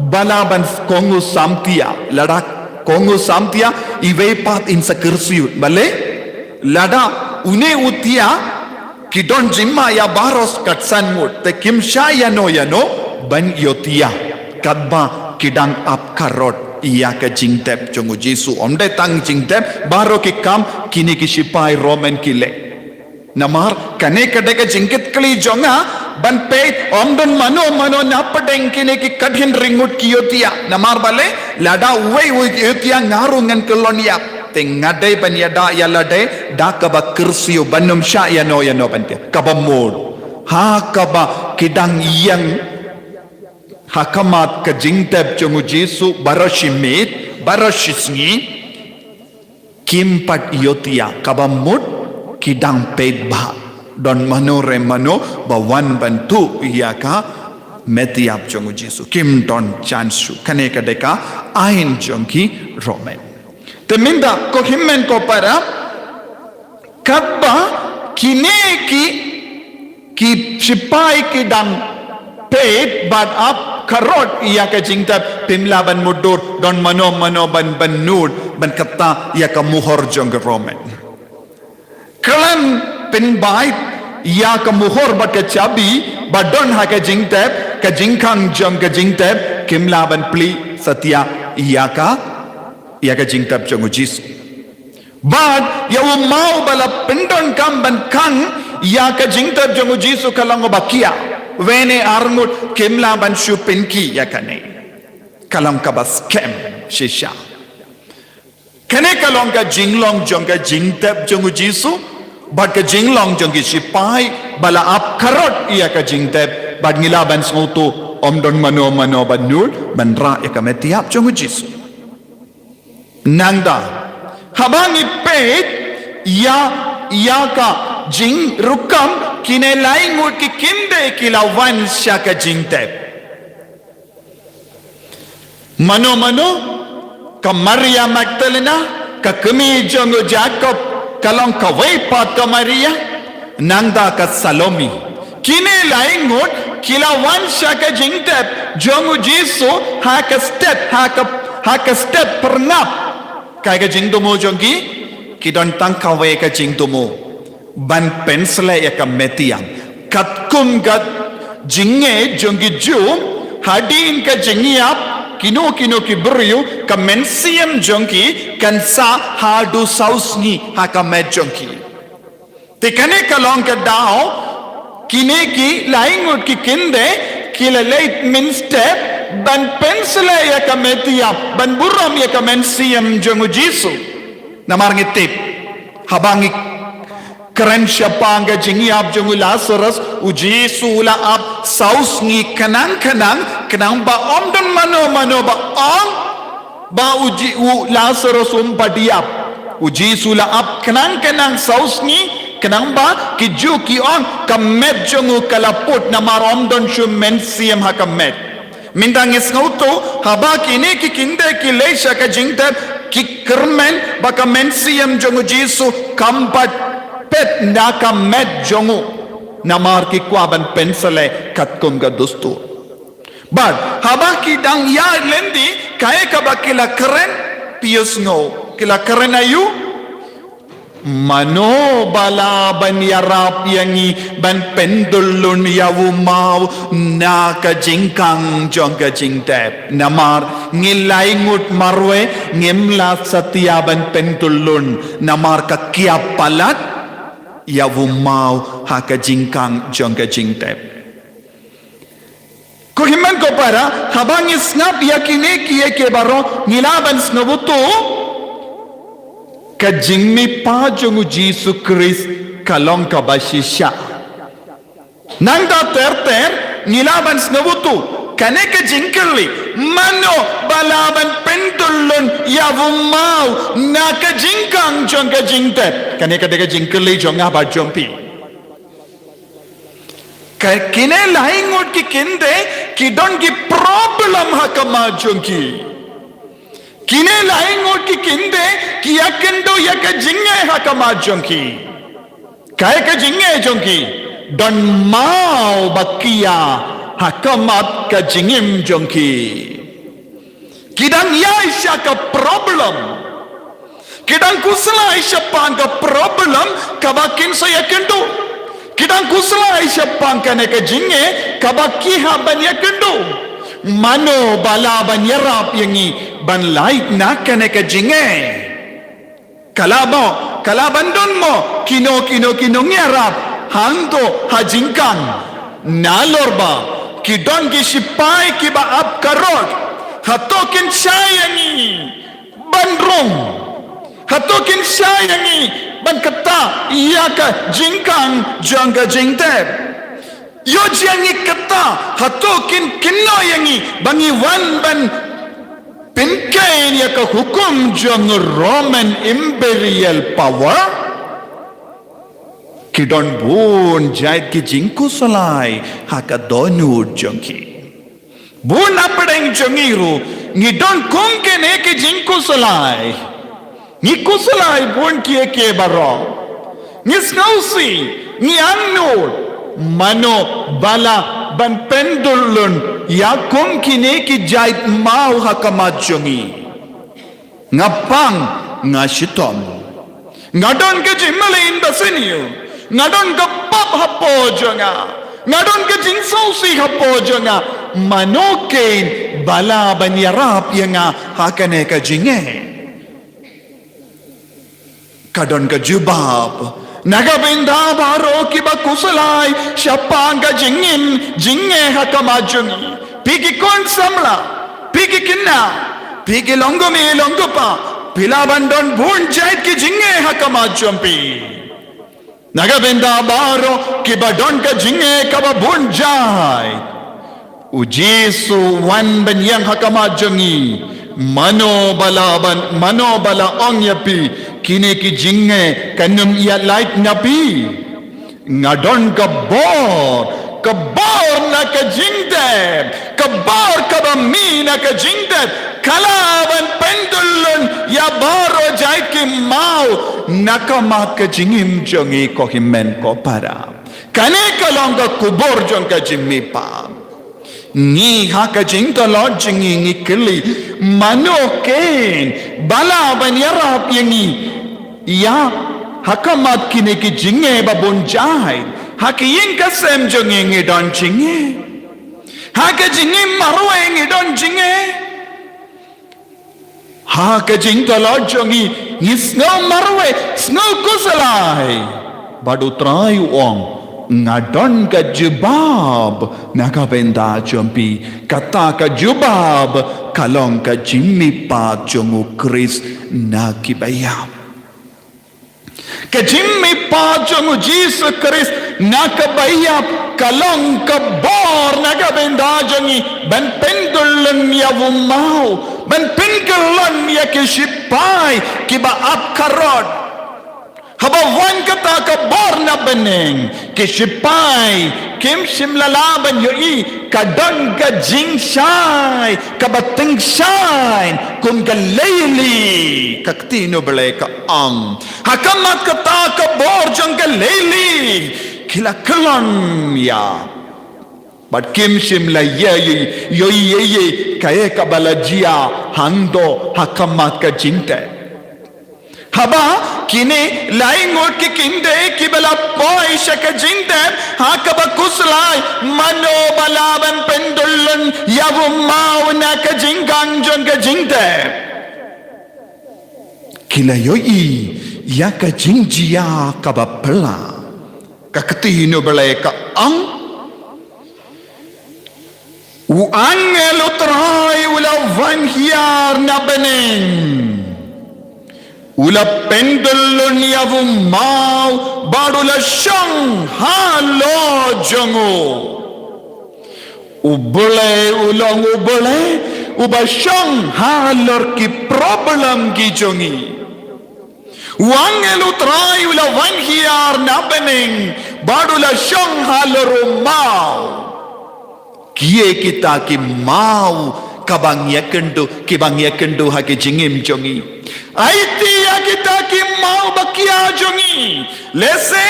ba lah ban kohnguh samthiah. Lada kohnguh samthiah, iwei pat yn sa kyrsiew. Balei? Lada une u thiah, ki don jingma ïa baroh khatsan ngut, te kim shah ïano ïano ban ïohthiah. Katba ki dang ap karot ïa ka jingtep jong u Jisu. Ym dei tang jingtep, baroh ki kam kine ki shipai Roman ki leh. Namar kane ka dei ka jingkitkhlieh jong nga ban peit, ym don mano mano na pdeng kine ki khathynriew ngut ki ïohthiah. Namar balei? Lada uwei u ïohthiah, nga ruh ngan kyllon ïap. Te nga dei ban ïada ïa lade da kaba kyrsiew, ban ym shah ïano ïano ban thiah. Kaba mut, ha kaba ki dang ïeng ha khmat ka jingtep jong u Jisu baroh shi miet, baroh shi sngi, kim pat ïohthiah. Kaba mut, ki dang peit ba don mano re mano ba wan ban tuh ïa ka met ïap jong u Jisu. Kim don chance shuh. Kane ka dei ka aiñ jong ki Roman. Te mynta ko hynmen ko para, katba kine ki, ki shipai ki dang peit bad ap karot ïa ka jingtep, phim lah ban mutdur, don mano mano ban, ban nud ban kata ïa ka muhor jong ki Roman. Khlem pynbeit ïa ka muhor bad ka chabi ba don ha ka jingtep, ka jingkhang jong ka jingtep kim lah ban plie satia ïa ka, ïa ka jingtep jong u Jisu. Bad ïa u maw ba la pyndonkam ban khang ïa ka jingtep jong u Jisu ka long ba kiar. Wei ne ar ngut kim lah ban shu pynkhih ïa kane. Ka long kaba skhem shisha. Kane ka long ka jinglong jong ka jingtep jong u Jisu bad ka jinglong jong ki shipai ba la ap karot ïa ka jingtep, bad ngi lah ban sngewthuh ym don mano mano ban nud ban rah ïa ka met ïap jong u Jisu. Nangta, haba ngi peit ïa, ïa ka jingrukom, kine lai ngut ki kim dei ki la wan sha ka jingtep. Mano mano, ka Maria Magdalena, ka kmie jong u Jakob, ka long kawei pat ka Maria, nangta ka Salome. Kine lai ngut ki la wan sha ka jingtep jong u Jisu ha ka step, ha ka, ha ka step pyrngap. Kaei ka jingthmu jong ki? Ki don tang kawei ka jingthmu, ban pynshlei ïa ka met ïam. Katkum ka jingngeit jong ki Jiw, hadien ka jingïap, kino kino ki briew, ka mynsiem jong ki kan sah haduh saw sngi ha ka met jong ki. Te kane ka long ka daw, kine ki lai ngut ki kynthei ki la leit mynstep ban pynshlei ïa ka met ïam, ban burom ïa ka mynsiem jong u Jisu. Namar ngi tip, haba ngi kren shaphang ka jingïap jong u Lasarus, u Jisu u la ap saw sngi khnang khnang, khnang ba ym don mano mano ba ong ba u Ji-, u Lasarus um pat ïap. U Jisu u la ap khnang khnang saw sngi, khnang ba ki Jiw ki ong ka met jong u ka la put, namar ym don shuh mynsiem ha ka met. Mynta ngi sngewthuh, haba kine ki kynthei ki leit sha ka jingtep, ki kyrmen ba ka mynsiem jong u Jisu kam pat phet na ka met jong u, namar ki kwah ban pynshlei katkum ka dustur. Bad haba ki dang ïaid lynti, kaei kaba ki la kren? Phi ïohsngew ki la kren aïu? Mano ba lah ban ïarap ïa ngi ban pynduh lun ïa u maw na ka jingkhang jong ka jingtep? Namar ngi lai ngut marwei ngim lah satia ban pynduh lun, namar ka kiap palat ïa u maw ha ka jingkhang jong ka jingtep. Ko hynmen ko para, haba ngi sngap ïa kine kiei kiei baroh, ngi lah ban sngewthuh ka jingmihpat jong u Jisu Khrist ka long kaba shisha. Nangta ter ter, ngi lah ban sngewthuh kane ka jingkylli, mano ba lah ban pynduh lun ïa u maw na ka jingkhang jong ka jingtep? Kane ka dei ka jingkylli jong nga bad jong phi. Ka kine lai ngut ki kynthei ki don ki problem ha khmat jong ki. Kine lai ngut ki kynthei ki ïakynduh ïa ka jingngeit ha khmat jong ki. Kaei ka jingngeit jong ki? Don maw ba ki ïa ha khmat ka jingim jong ki. Ki dang ïaid sha ka problem. Ki dang khuslai shaphang ka problem kaba kin sa ïakynduh. Ki dang khuslai shaphang kane ka jingngeit kaba ki hap ban ïakynduh. Mano ba lah ban ïarap ïa ngi ban lait na kane ka jingngeit? Ka lah mo, ka lah ban don mo kino kino ki nongïarap hangto ha jingkhang? Nalor ba ki don ki shipai kiba ap karot, hato kin shai ïa ngi ban rung? Hato kin shai ïa ngi ban ktah ïa ka jingkhang jong ka jingtep? Ïoh jia ngi ktah, hato kin kynnoh ïa ngi ba ngi wan ban pynkheiñ ïa ka hukum jong Roman Imperial Power? Ki don bun jait ki jingkhuslai ha ka dohnud jong ki. Bun hapdeng jong ngi ruh ngi don kum kine ki jingkhuslai. Ngi khuslai bun kiei kiei baroh. Ngi sngewsih, ngi angnud. Mano ba lah ban pynduh lun ïa kum kine ki jait maw ha khmat jong ngi? Nga pang, nga shitom. Nga don ka jingmlien basniew. Nga don ka pop hapoh jong nga. Nga don ka jingsngewsih hapoh jong nga. Mano kein ba lah ban ïarap ïa nga ha kane ka jingngeit? Ka don ka jubab na ka bynta baroh kiba khuslai shaphang ka jingim jingngeit ha khmat jong ngi. Phi ki khun samla, phi ki khynnah, phi ki long kmie long kpa, phi lah ban don bun jait ki jingngeit ha khmat jong phi. Na ka bynta baroh kiba don ka jingngeit kaba bun jait, u Jisu u wan ban ïeng ha khmat jong ngi. Mano ba lah ban, mano ba lah ong ïa phi, kine ki jingngeit kan ym ïalait na phi? Nga don ka bor, ka bor na ka jingtep, ka bor kaba mih na ka jingtep, ka lah ban pynduh lun ïa baroh jait ki maw na khmat ka jingim jong ngi, ko hynmen ko para. Kane ka long ka kubur jong ka jingmihpat. Ngi ha ka jingtlot jong ngi ngi kylli, mano keiñ ba lah ban ïarap ïa ngi? Ïa, ha khmat kine ki jingeh ba bun jait, ha ki ïing ki sem jong ngi ngi don jingeh. Ha ka jingim marwei ngi don jingeh. Ha ka jingtlot jong ngi, ngi sngew marwei, sngew khuslai. Bad U Trai u ong, nga don ka jubab na ka bynta jong phi. Kata ka jubab ka long ka jingmihpat jong U Khrist na ki baïap. Ka jingmihpat jong U Jisu Khrist na ka baïap ka long ka bor na ka bynta jong ngi ban pyndulan ïa u maw, ban pyndulan ïa ki shipai kiba ap karot. Haba wan kata ka bor na bneng, ki shipai kim shym la lah ban ïohi ka don ka jingshai kaba tyngshaiñ kum ka leili, ka ktien U Blei ka ong. Ha khmat kata ka bor jong ka leili ki la kyllon ïa. Bad kim shym la ïohi, ïohi ïa kaei kaba la jia hangto ha khmat ka jingtep. Haba kine lai ngut ki kyntien kiba la poi sha ka jingtep ha kaba khuslai, mano ba lah ban pyndulan ïa u maw na ka jingkhang jong ka jingtep? Ki la ïohi ïa ka jingjia kaba phylla. Ka ktien U Blei ka ong, u angel U Trai u la wan hiar na bneng. U la pyndulan ïa u maw bad u la shong halor jong u. U Blei u long U Blei uba shong halor ki problem ki jong ngi. U angel U Trai u la wan hiar na bneng bad u la shong halor u maw. Kiei kita ki maw kaba ngi ïakynduh, kiba ngi ïakynduh ha ki jingim jong ngi? Aiti ïa kita ki maw ba khia jong ngi. Lehse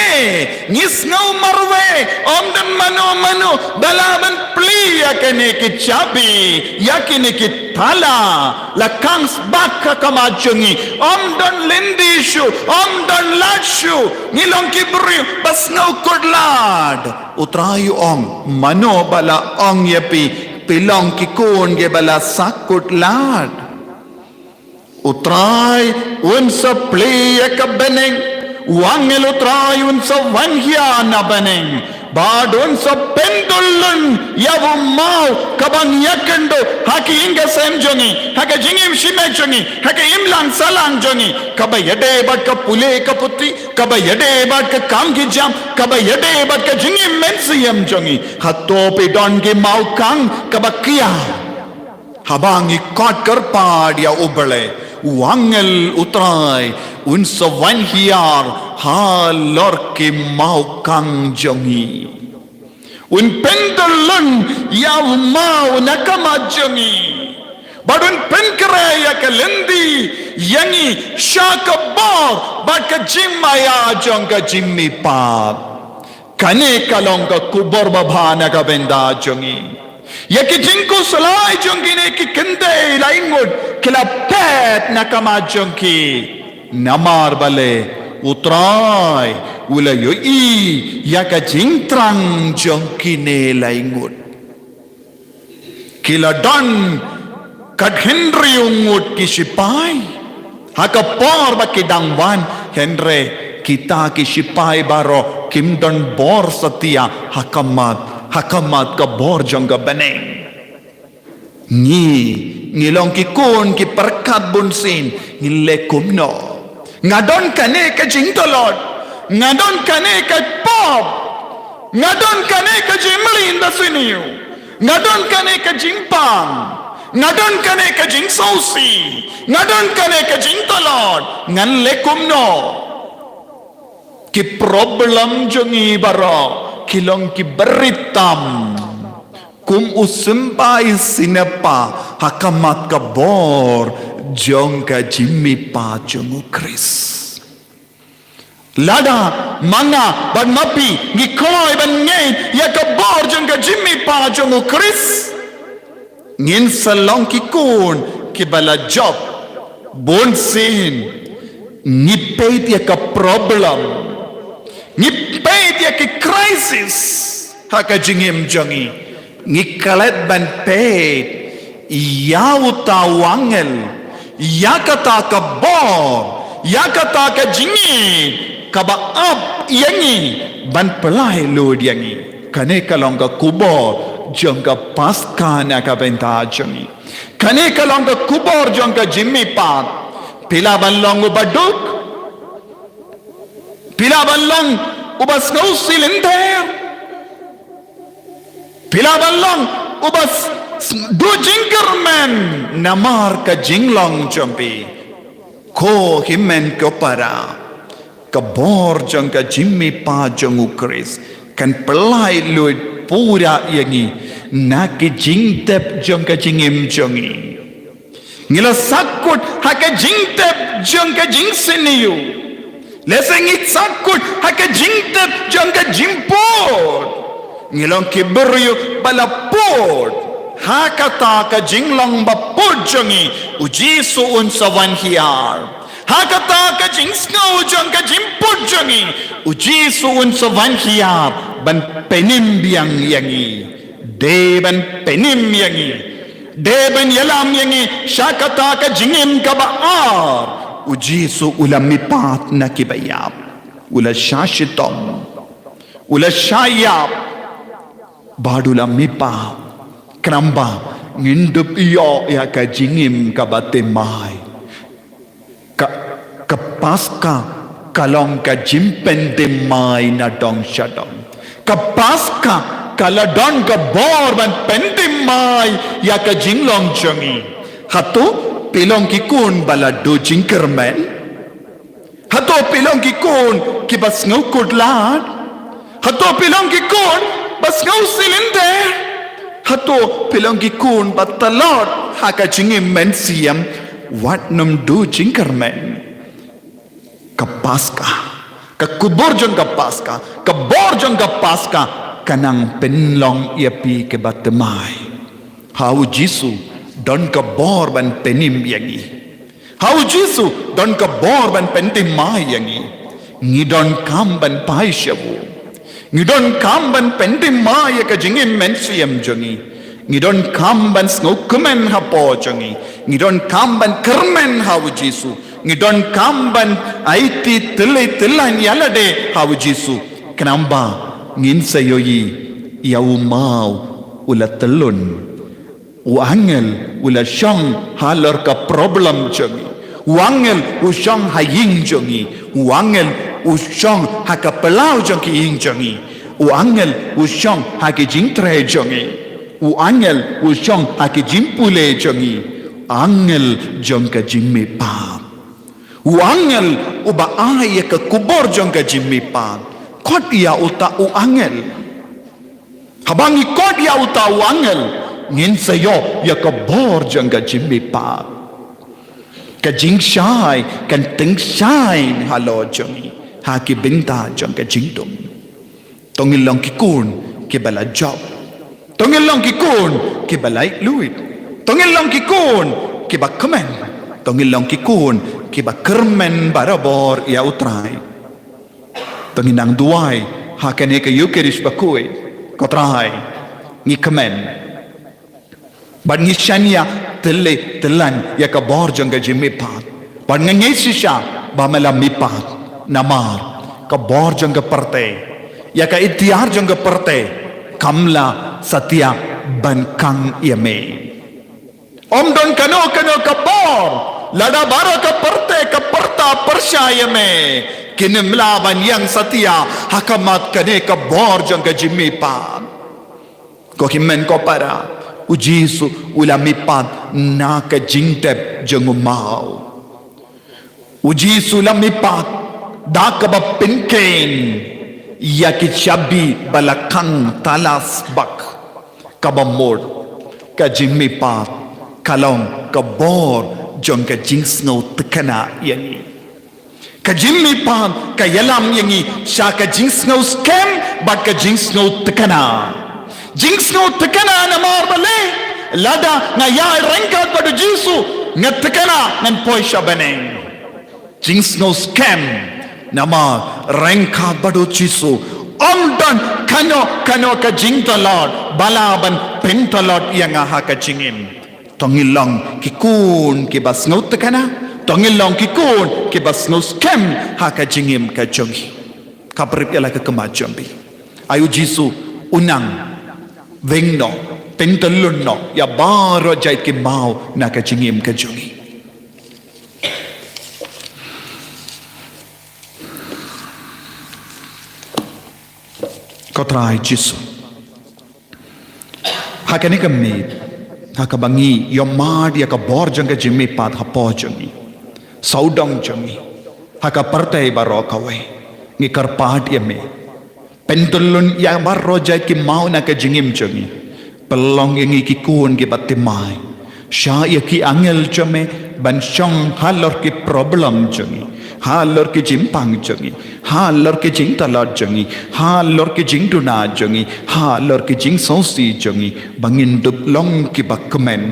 ngi sngew marwei, ym don mano mano ba lah ban plie ïa kine ki chabi, ïa kine ki thala. La khang sbat ha khmat jong ngi, ym don lynti shuh, ym don lad shuh. Ngi long ki briew ba sngew khutlad. U Trai u ong, mano ba la ong ïa phi, phi long ki khun kiba la sakut lad? U Trai un sa plie ïa ka bneng, u angel U Trai un sa wan hiar na bneng, bad un sa pyndulan ïa u maw kaba ngi ïakynduh ha ki ïing ki sem jong ngi, ha ka jingim shimet jong ngi, ha ka imlang sahlang jong ngi, kaba ïadei bad ka pule ka puthi, kaba ïadei bad ka kam ki jam, kaba ïadei bad ka jingim mynsiem jong ngi. Hato phi don ki maw khang kaba khia? Haba ngi khot kyrpad ïa U Blei, u angel U Trai un sa wan hiar halor ki maw khang jong ngi. Un pyndulan ïa u maw na khmat jong ngi. Bad un pynkhreh ïa ka lynti ïa ngi sha ka bor bad ka jingmaïa jong ka jingmihpat. Kane ka long ka khubor babha na ka bynta jong ngi. Ïa ki jingkhuslai jong kine ki kynthei laingut ki la phet na khmat jong ki. Namar balei? U Trai u la ïohi ïa ka jingthrang jong kine laingut. Ki la don khathynriew ngut ki shipai. Ha ka por ba ki dang wan, hynrei kita ki shipai baroh kim don bor satia ha khmat, ha khmat ka bor jong ka bneng. Ngi, ngi long ki khun ki pyrkhat bunsien, ngin leh kumno? Nga don kane ka jingtlot, nga don kane ka pop, nga don kane ka jingmlien basniew, nga don kane ka jingpang, nga don kane ka jingsngewsih, nga don kane ka jingtlot, ngan leh kumno? Ki problem jong ngi baroh ki long kiba rit tam kum u symbai symbai ha khmat ka bor jong ka jingmihpat jong U Khrist. Lada ma nga bad ma phi ngi kloi ban ngeit ïa ka bor jong ka jingmihpat jong U Khrist, ngin sa long ki khun kiba la jop. Bunsien ngi peit ïa ka problem, ngi peit ïa ki crisis ha ka jingim jong ngi, ngi klet ban peit ïa uta u angel, ïa kata ka bor, ïa kata ka jingngeit kaba ap ïa ngi ban pynlait lut ïa ngi. Kane ka long ka khubor jong ka Paskha na ka bynta jong ngi. Kane ka long ka khubor jong ka jingmihpat. Phi lah ban long uba duk, phi lah ban long uba sngew shiliang ter, phi lah ban long uba s- s- duh jingkyrmen namar ka jinglong jong phi. Ko hynmen ko para, ka bor jong ka jingmihpat jong U Khrist kan pynlait lut pura ïa ngi na ki jingtep jong ka jingim jong ngi. Ngi la sahkut ha ka jingtep jong ka jingsniew. Lehse ngi sahkut ha ka jingtep jong ka jingpud. Ngi long ki briew ba la pud. Ha kata ka jinglong ba pud jong ngi, U Jisu un sa wan hiar. Ha kata ka jingsngew jong ka jingpud jong ngi, U Jisu un sa wan hiar ban pynim biang ïa ngi. Dei ban pynim ïa ngi, dei ban ïalam ïa ngi sha kata ka jingim kaba ar. U Jisu u la mihpat na kiba ïap, u la shah shitom, u la shah ïap, bad u la mihpat. Khnang ba ngin dup ïoh ïa ka jingim kaba thymmai. Ka, ka Paskha ka long ka jingpynthymmai na dong sha dong. Ka Paskha ka la don ka bor ban pynthymmai ïa ka jinglong jong ngi. Hato phi long ki khun ba la duh jingkyrmen? Hato phi long ki khun kiba sngew khuslai? Hato phi long ki khun ba sngew shiliang ter? Hato phi long ki khun ba tlot ha ka jingim mynsiem? Wat nym duh jingkyrmen. Ka Paskha, ka khubor jong ka Paskha, ka bor jong ka Paskha ka nang pynlong ïa phi kiba thymmai. Ha U Jisu don ka bor ban pynim ïa ngi. Ha U Jisu don ka bor ban pynthymmai ïa ngi. Ngi donkam ban phai sha u. Ngi donkam ban pynthymmai ïa ka jingim mynsiem jong ngi. Ngi donkam ban sngewkmen hapoh jong ngi. Ngi donkam ban kyrmen ha U Jisu. Ngi donkam ban aiti tylli tyllan ïa lade ha U Jisu. Khnang ba ngin sa ïohi ïa u maw u la tyllun. U angel u la shong halor ka problem jong ngi. U angel u shong ha ïing jong ngi. U angel u shong ha ka phyllaw jong ki ïing jong ngi. U angel u shong ha ki jingtrei jong ngi. U angel u shong ha ki jingpule jong ngi. Angel jong ka jingmihpat. U angel uba ai ïa ka khubor jong ka jingmihpat. Khot ïa uta u angel. Haba ngi khot ïa uta u angel, ngin sa ïoh ïa ka bor jong ka jingmihpat. Ka jingshai kan tyngshaiñ halor jong ngi ha ki bynta jong ka jingdum. To ngin long ki khun kiba la jop. To ngin long ki khun kiba laitluid. To ngin long ki khun kiba kmen. To ngin long ki khun kiba kyrmen barabor ïa U Trai. To ngin nang duwai ha kane ka Ïukharist bakhuid. Ko Trai, ngi kmen. Bad ngi shaniah tylli tyllan ïa ka bor jong ka jingmihpat. Bad nga ngeit shisha ba me la mihpat. Namar ka bor jong ka pyrthei, ïa ka iktiar jong ka pyrthei, kam lah satia ban khang ïa me. Ym don kano kano ka bor, lada baroh ka pyrthei ka pyrta pyrshah ïa me, kin ym lah ban ïeng satia ha khmat kane ka bor jong ka jingmihpat. Ko hynmen ko para, U Jisu u la mihpat na ka jingtep jong u maw. U Jisu u la mihpat da kaba pynkheiñ ïa ki shabi ba la khang tala sbak. Kaba mut ka jingmihpat ka long ka bor jong ka jingsngewtynnad ïa ngi. Ka jingmihpat ka ïalam ïa ngi sha ka jingsngew skhem bad ka jingsngew thikna. Jingsngew thikna namar balei? Lada nga ïaid ryngkat bad u Jisu, nga thikna ngan poi sha bneng. Jingsngew skhem namar ryngkat bad u Jisu, ym don kano kano ka jingtlot ba lah ban pyntlot ïa nga ha ka jingim. To ngin long ki khun kiba sngew thikna, to ngin long ki khun kiba sngew skhem ha ka jingim ka jong ngi. Ka briew ïa la ka khmat jong phi. Ai u Jisu u nang weng noh, pyntyllun noh ïa baroh jait ki maw na ka jingim ka jong ngi. Ko Trai Jisu, ha kane ka miet, ha kaba ngi ïohmad ïa ka bor jong ka jingmihpat hapoh jong ngi, sawdong jong ngi, ha ka pyrthei baroh kawei, ngi kyrpad ïa me. Pyntyllun ïa baroh jait ki maw na ka jingim jong ngi. Pynlong ïa ngi ki khun kiba thymmai. Shah ïa ki angel jong me ban shong halor ki problem jong ngi, halor ki jingpang jong ngi, halor ki jingtlot jong ngi, halor ki jingduna jong ngi, halor ki jingsngewsih jong ngi, ba ngin dup long kiba kmen,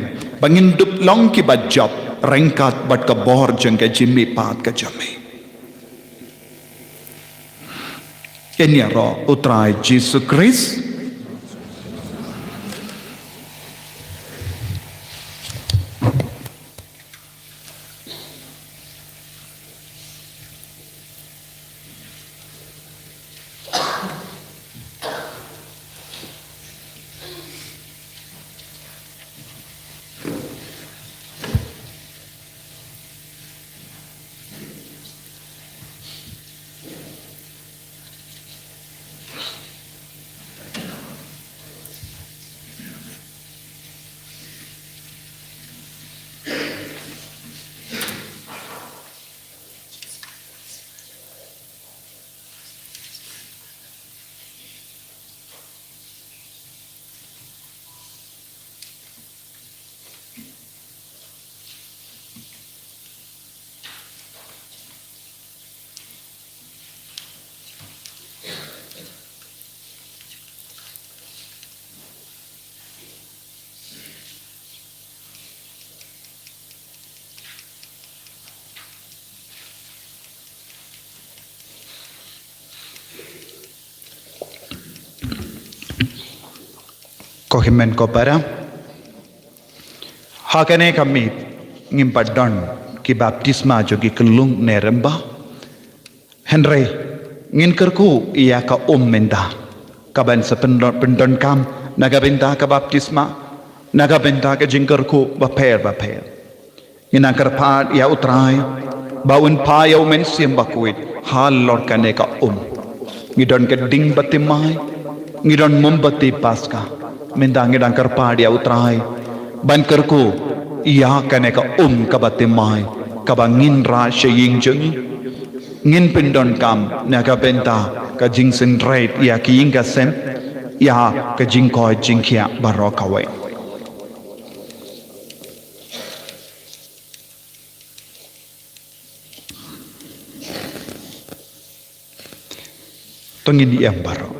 ba ngin dup long kiba jop ryngkat bad ka bor jong ka jingmihpat ka jong me. Ïaroh u Trai Jisu Khrist. Ko hynmen ko para, ha kane ka miet ngim pat don ki baptisma jong ki kyllung ne rymba. Hynrei ngin kyrkhu ïa ka um mynta, kaban sa pyndon, pyndonkam na ka bynta ka baptisma, na ka bynta ka jingkyrkhu bapher bapher. Ngi dang kyrpad ïa u Trai ba un phah ïa u Mynsiem Bakhuid halor kane ka um. Ngi don ka ding bathymmai, ngi don mombati Paska. Mynta ngi dang kyrpad ïa u Trai ban kyrkhu ïa kane ka um kaba thymmai, kaba ngin rah sha ïing jong ngi. Ngin pyndonkam na ka bynta ka jingsngewrit ïa ki ïing ka sem, ïa ka jingkoit jingkhiah baroh kawei. To ngin ïam baroh.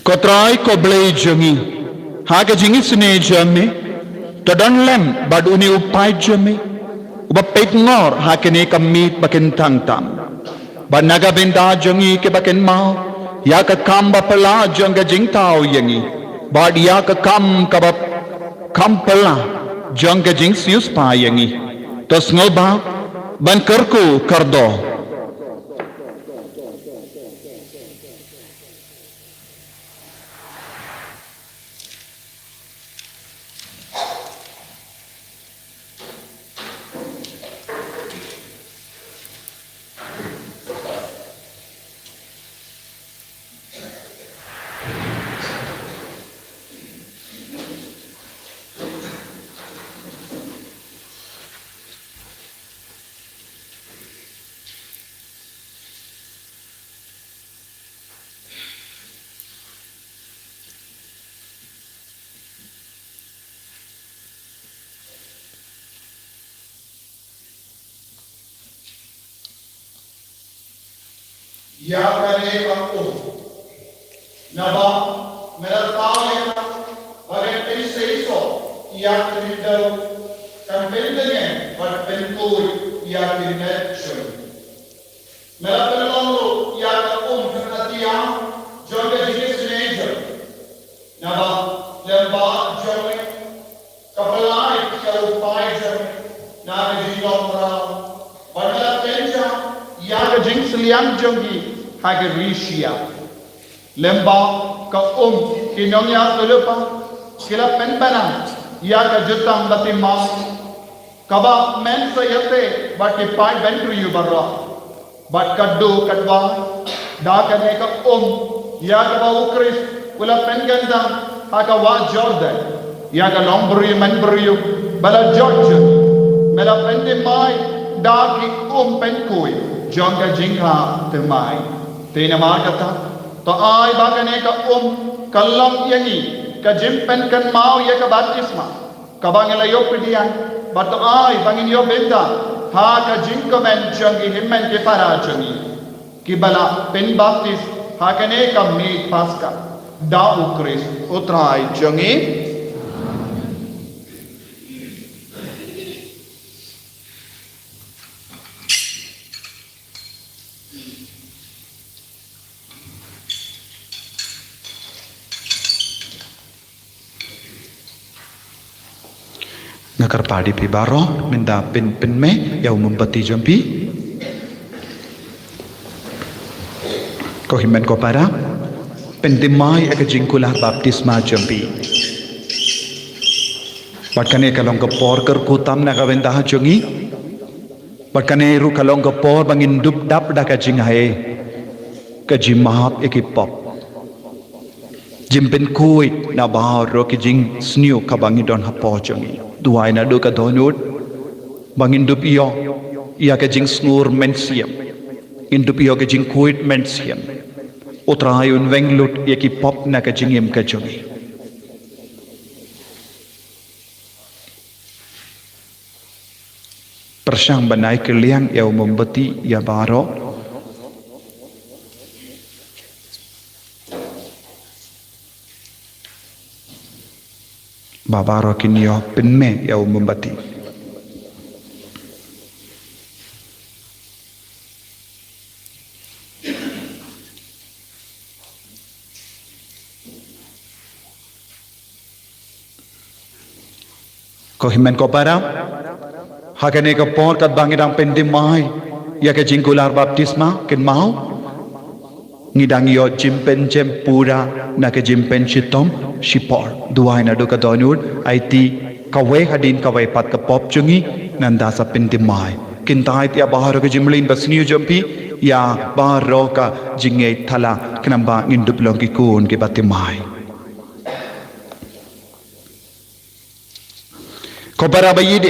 Ko Trai ko Blei jong ngi, ha ka jingisynei jong me, to don lem bad une u paid jong me uba peit ngor ha kane ka miet ba kynthang tam. Bad na ka bynta jong ngi kiba kynmaw ïa ka kam ba phylla jong ka jingthaw ïa ngi, bad ïa ka kam kaba kham phylla jong ka jingsngewspah ïa ngi, to sngewbha ban kyrkhu kyrdoh. Ïa kane ka um, naba me la thaw ïa nga ba kan pynseisoh ïa ka khyndew, kan pyndengeh bad pynkhuid ïa ki met jong ngi. Me la pynlong ruh ïa ka um ha ka thiang jong ka jingisynei jong ngi. Naba lem bad jong ngi ka pynlait ïa u paid jong ngi na ka jinglong mraw, bad me la kynjah ïa ka jingsliang jong ngi ha ka rishia. Lem bad ka um, ki nongïasyllok ki la pynbna ïa ka jutang baptisma kaba men sa ïateh bad ki paid bynriew baroh. Bad katto katba da kane ka um ïa kaba u Khrist u la pynkyndang ha ka wah Jordan ïa ka longbriew manbriew ba la jot jong ngi, me la pynthymmai da ki um pynkhuid jong ka jingkha thymmai. Te namar kata, to ai ba kane ka um kan long ïa ngi ka jingpynkynmaw ïa ka baptisma kaba ngi la ïoh pdiang, bad to ai ba ngin ïoh bynta ha ka jingkmen jong ki hynmen ki para jong ngi kiba la pynbaptis ha kane ka miej Paska da u Khrist u Trai jong ngi. Nga kyrpad ïa phi baroh mynta pyn, pynmih ïa u mombati jong phi. Ko hynmen ko para, pynthymmai ïa ka jingkular baptisma jong phi. Bad kane ka long ka por kyrkhu tam na ka bynta jong ngi. Bad kane ruh ka long ka por ba ngin dup dap da ka jingaiei, ka jingmap ïa ki pop, jingpynkhuid na baroh ki jingsniew kaba ngi don hapoh jong ngi. Duwai naduh ka dohnud ba ngin dup ïoh ïa ka jingsngur mynsiem, ngin dup ïoh ka jingkhuid mynsiem. U Trai un weng lut ïa ki pop na ka jingim ka jong ngi. Pyrshang ban ai kylliang ïa u mombati ïa baroh. Ba baroh kin ïoh pynmih ïa u mombati. Ko hynmen ko para, ha kane ka por katba ngi dang pynthymmai ïa ka jingkular baptisma, kynmaw, ngi dang ïoh jingpynjem pura na ka jingpynshitom shipor. Duwai naduh ka dohnud, aiti kawei hadien kawei pat ka pop jong ngi, nangta sa pynthymmai. Kyntait ïa baroh ka jingmlien basniew jong phi, ïa baroh ka jingngeit thala, khnang ba ngin dup long ki khun kiba thymmai. Ko para ba ïeit,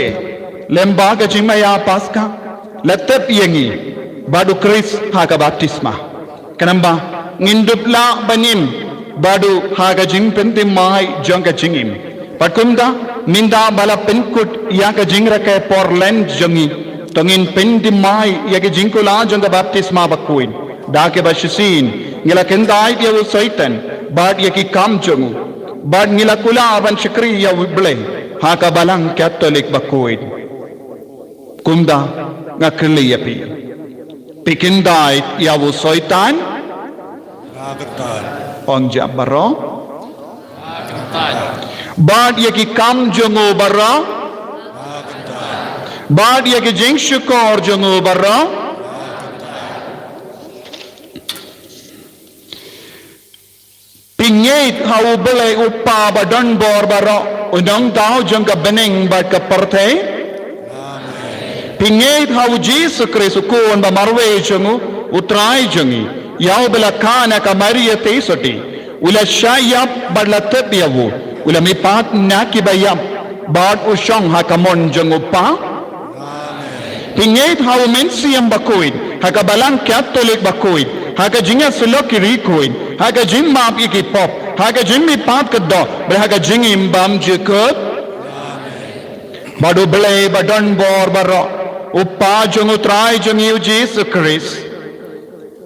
lem bad ka jingmaïa Paska la tep ïa ngi bad u Khrist ha ka baptisma, khnang ba ngin dup lah ban im bad u ha ka jingpynthymmai jong ka jingim. Bad kumta, mynta ba la pynkut ïa ka jingrakhe por Lent jong ngi, to ngin pynthymmai ïa ka jingkular jong ka baptisma bakhuid. Da kaba shisien ngi la kyntait ïa u Soitan bad ïa ki kam jong u, bad ngi la kular ban shakri ïa u Blei ha ka Balang Katholik bakhuid. Kumta nga kylli ïa phi, phi kyntait ïa u Soitan? Nga kyntait. Ong jam baroh. Bad ïa ki kam jong u baroh, bad ïa ki jingshukor jong u baroh. Phi ngeit ha u Blei u Kpa ba don bor baroh, u Nongthaw jong ka bneng bad ka pyrthei. Phi ngeit ha u Jisu Khrist u Khun ba marwei jong u, u Trai jong ngi, ïa uba la kha na ka Maria Theisotti, u la shah ïap bad la tep ïa u, u la mihpat na kiba ïap, bad u shong ha ka mon jong u Kpa. Phi ngeit ha u Mynsiem Bakhuid, ha ka Balang Katholik bakhuid, ha ka jingïasyllok ki riewkhuid, ha ka jingmap ïa ki pop, ha ka jingmihpat ka doh, bad ha ka jingim bymjukut. Bad u Blei ba don bor baroh, u Kpa jong u Trai jong ngi u Jisu Khrist.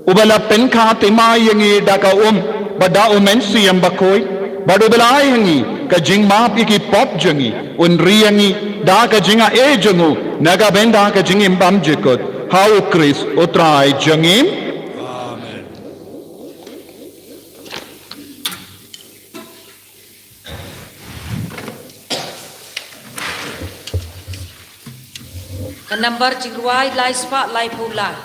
Uba la pynkha thymmai ïa ngi da ka um bad da u Mynsiem Bakhuid, bad uba la ai ha ngi ka jingmap ïa ki pop jong ngi, un ri ïa ngi da ka jingai jong u na ka bynta ka jingim bymjukut, ha u Khrist u Trai jong ngi. Ka nambar jingrwai lai spah laiphew lai.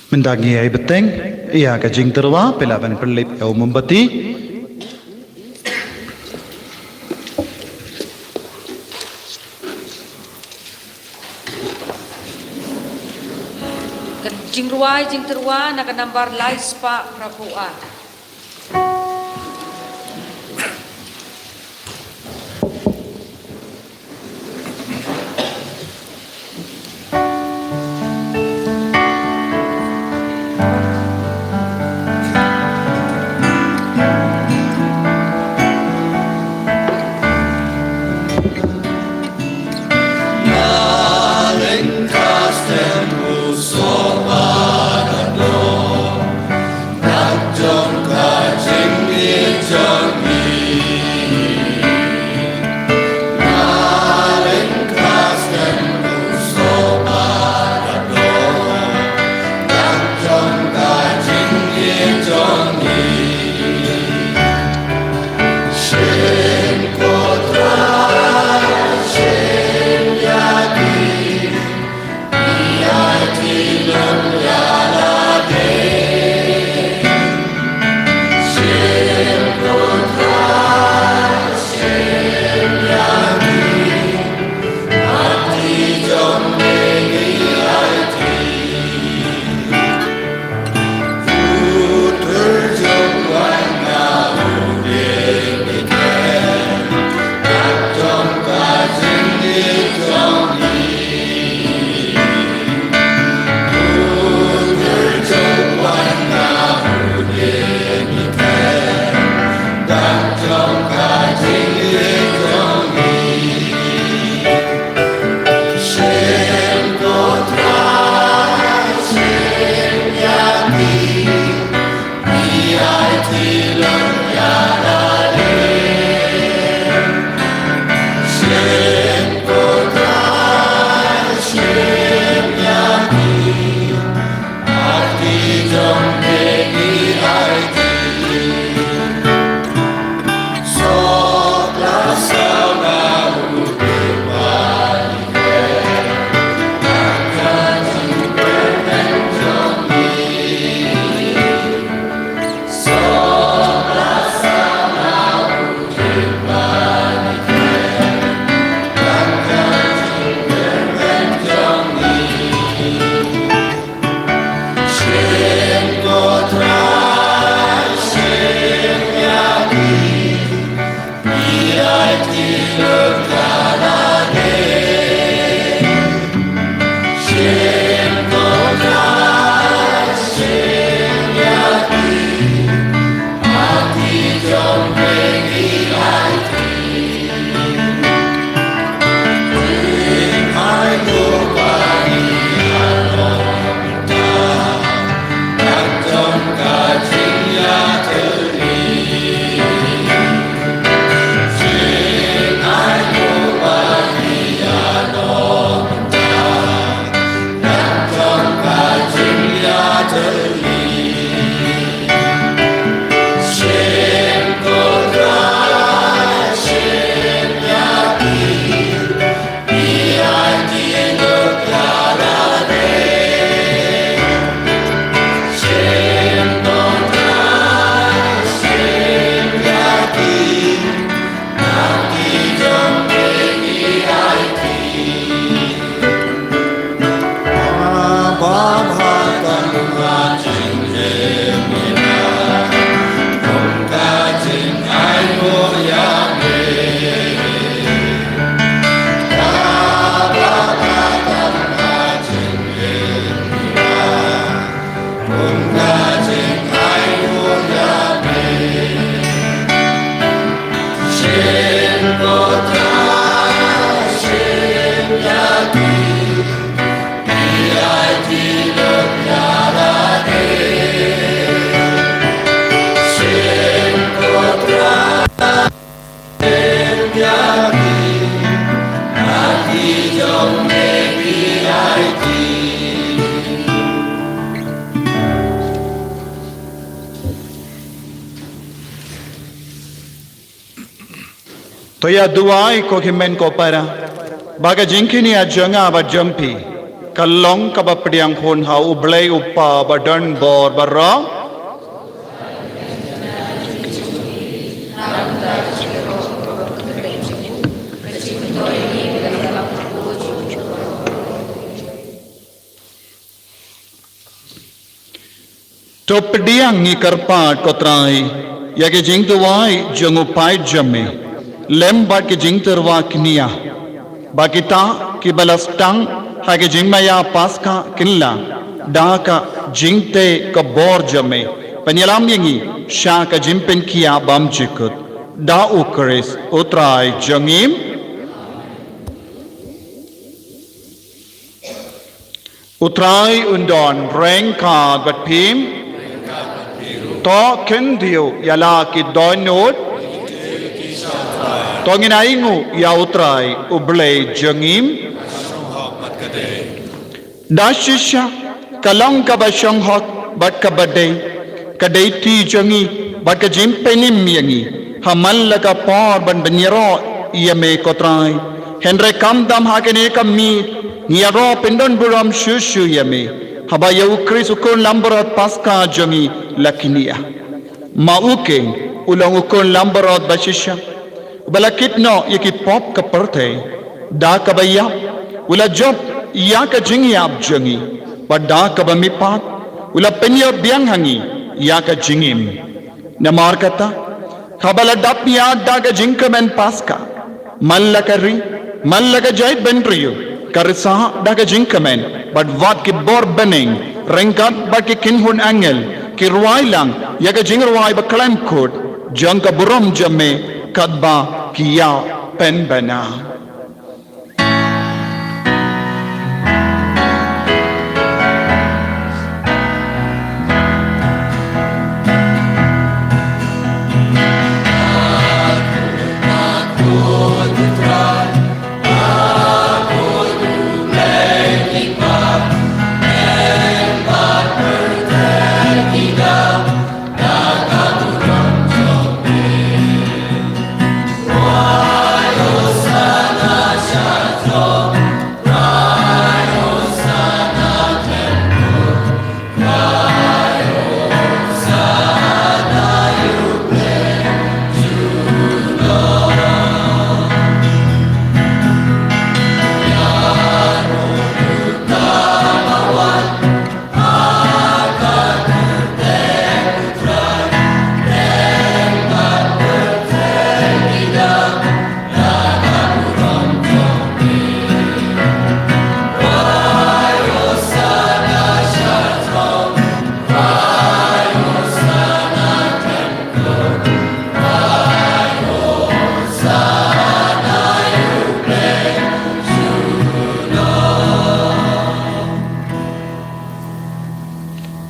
Mynta ngi ai bteng ïa ka jingtyrwa, phi lah ban pynlip ïa u mombati. Ka jingrwai jingtyrwa na ka nambar lai spah phra phew ar. Ïa duwai ko hynmen ko para, ba ka jingkñia jong nga bad jong phi ka long kaba pdiang hun ha U Blei U Kpa ba don bor baroh. To pdiang ngi kyrpad, ko Trai, ïa ki jingduwai jong u paid jong me, lem bad ki jingtyrwa kñia, ba kita kiba la sdang ha ki jingmaïa Paskha kin lah da ka jingtei ka bor jong me ban ïalam ïa ngi sha ka jingpynkhiah bymjukut. Da U Khrist U Trai jong ngi. U Trai un don ryngkat bad phi. To khyndiat ïa la ki dohnud. To ngin ainguh ïa U Trai U Blei jong ngi. Da shisha ka long kaba shong hok bad kaba dei, ka dei ti jong ngi bad ka jingpynim ïa ngi ha man la ka por ban pynïaroh ïa me, ko Trai. Hynrei khamtam ha kane ka miet ngi ïaroh pyndonburom shuh shuh ïa me, haba ïa U Khrist u khun langbrot Paskha jong ngi la kñia. Ma u keiñ u long u khun langbrot ba shisha, uba la kit noh ïa ki pop ka pyrthei. Da kaba ïap u la jop ïa ka jingïap jong ngi, bad da kaba mihpat u la pynïap biang ha ngi ïa ka jingim. Namar kata, haba la dap ïa da ka jingkmen Paskha, man la ka ri, man la ka jaitbynriew ka risa da ka jingkmen, bad wat ki bor bneng ryngkat bad ki kynhun angel ki rwai lang ïa ka jingrwai ba khlem kut jong ka burom jong me, katba ki ïa pynbna.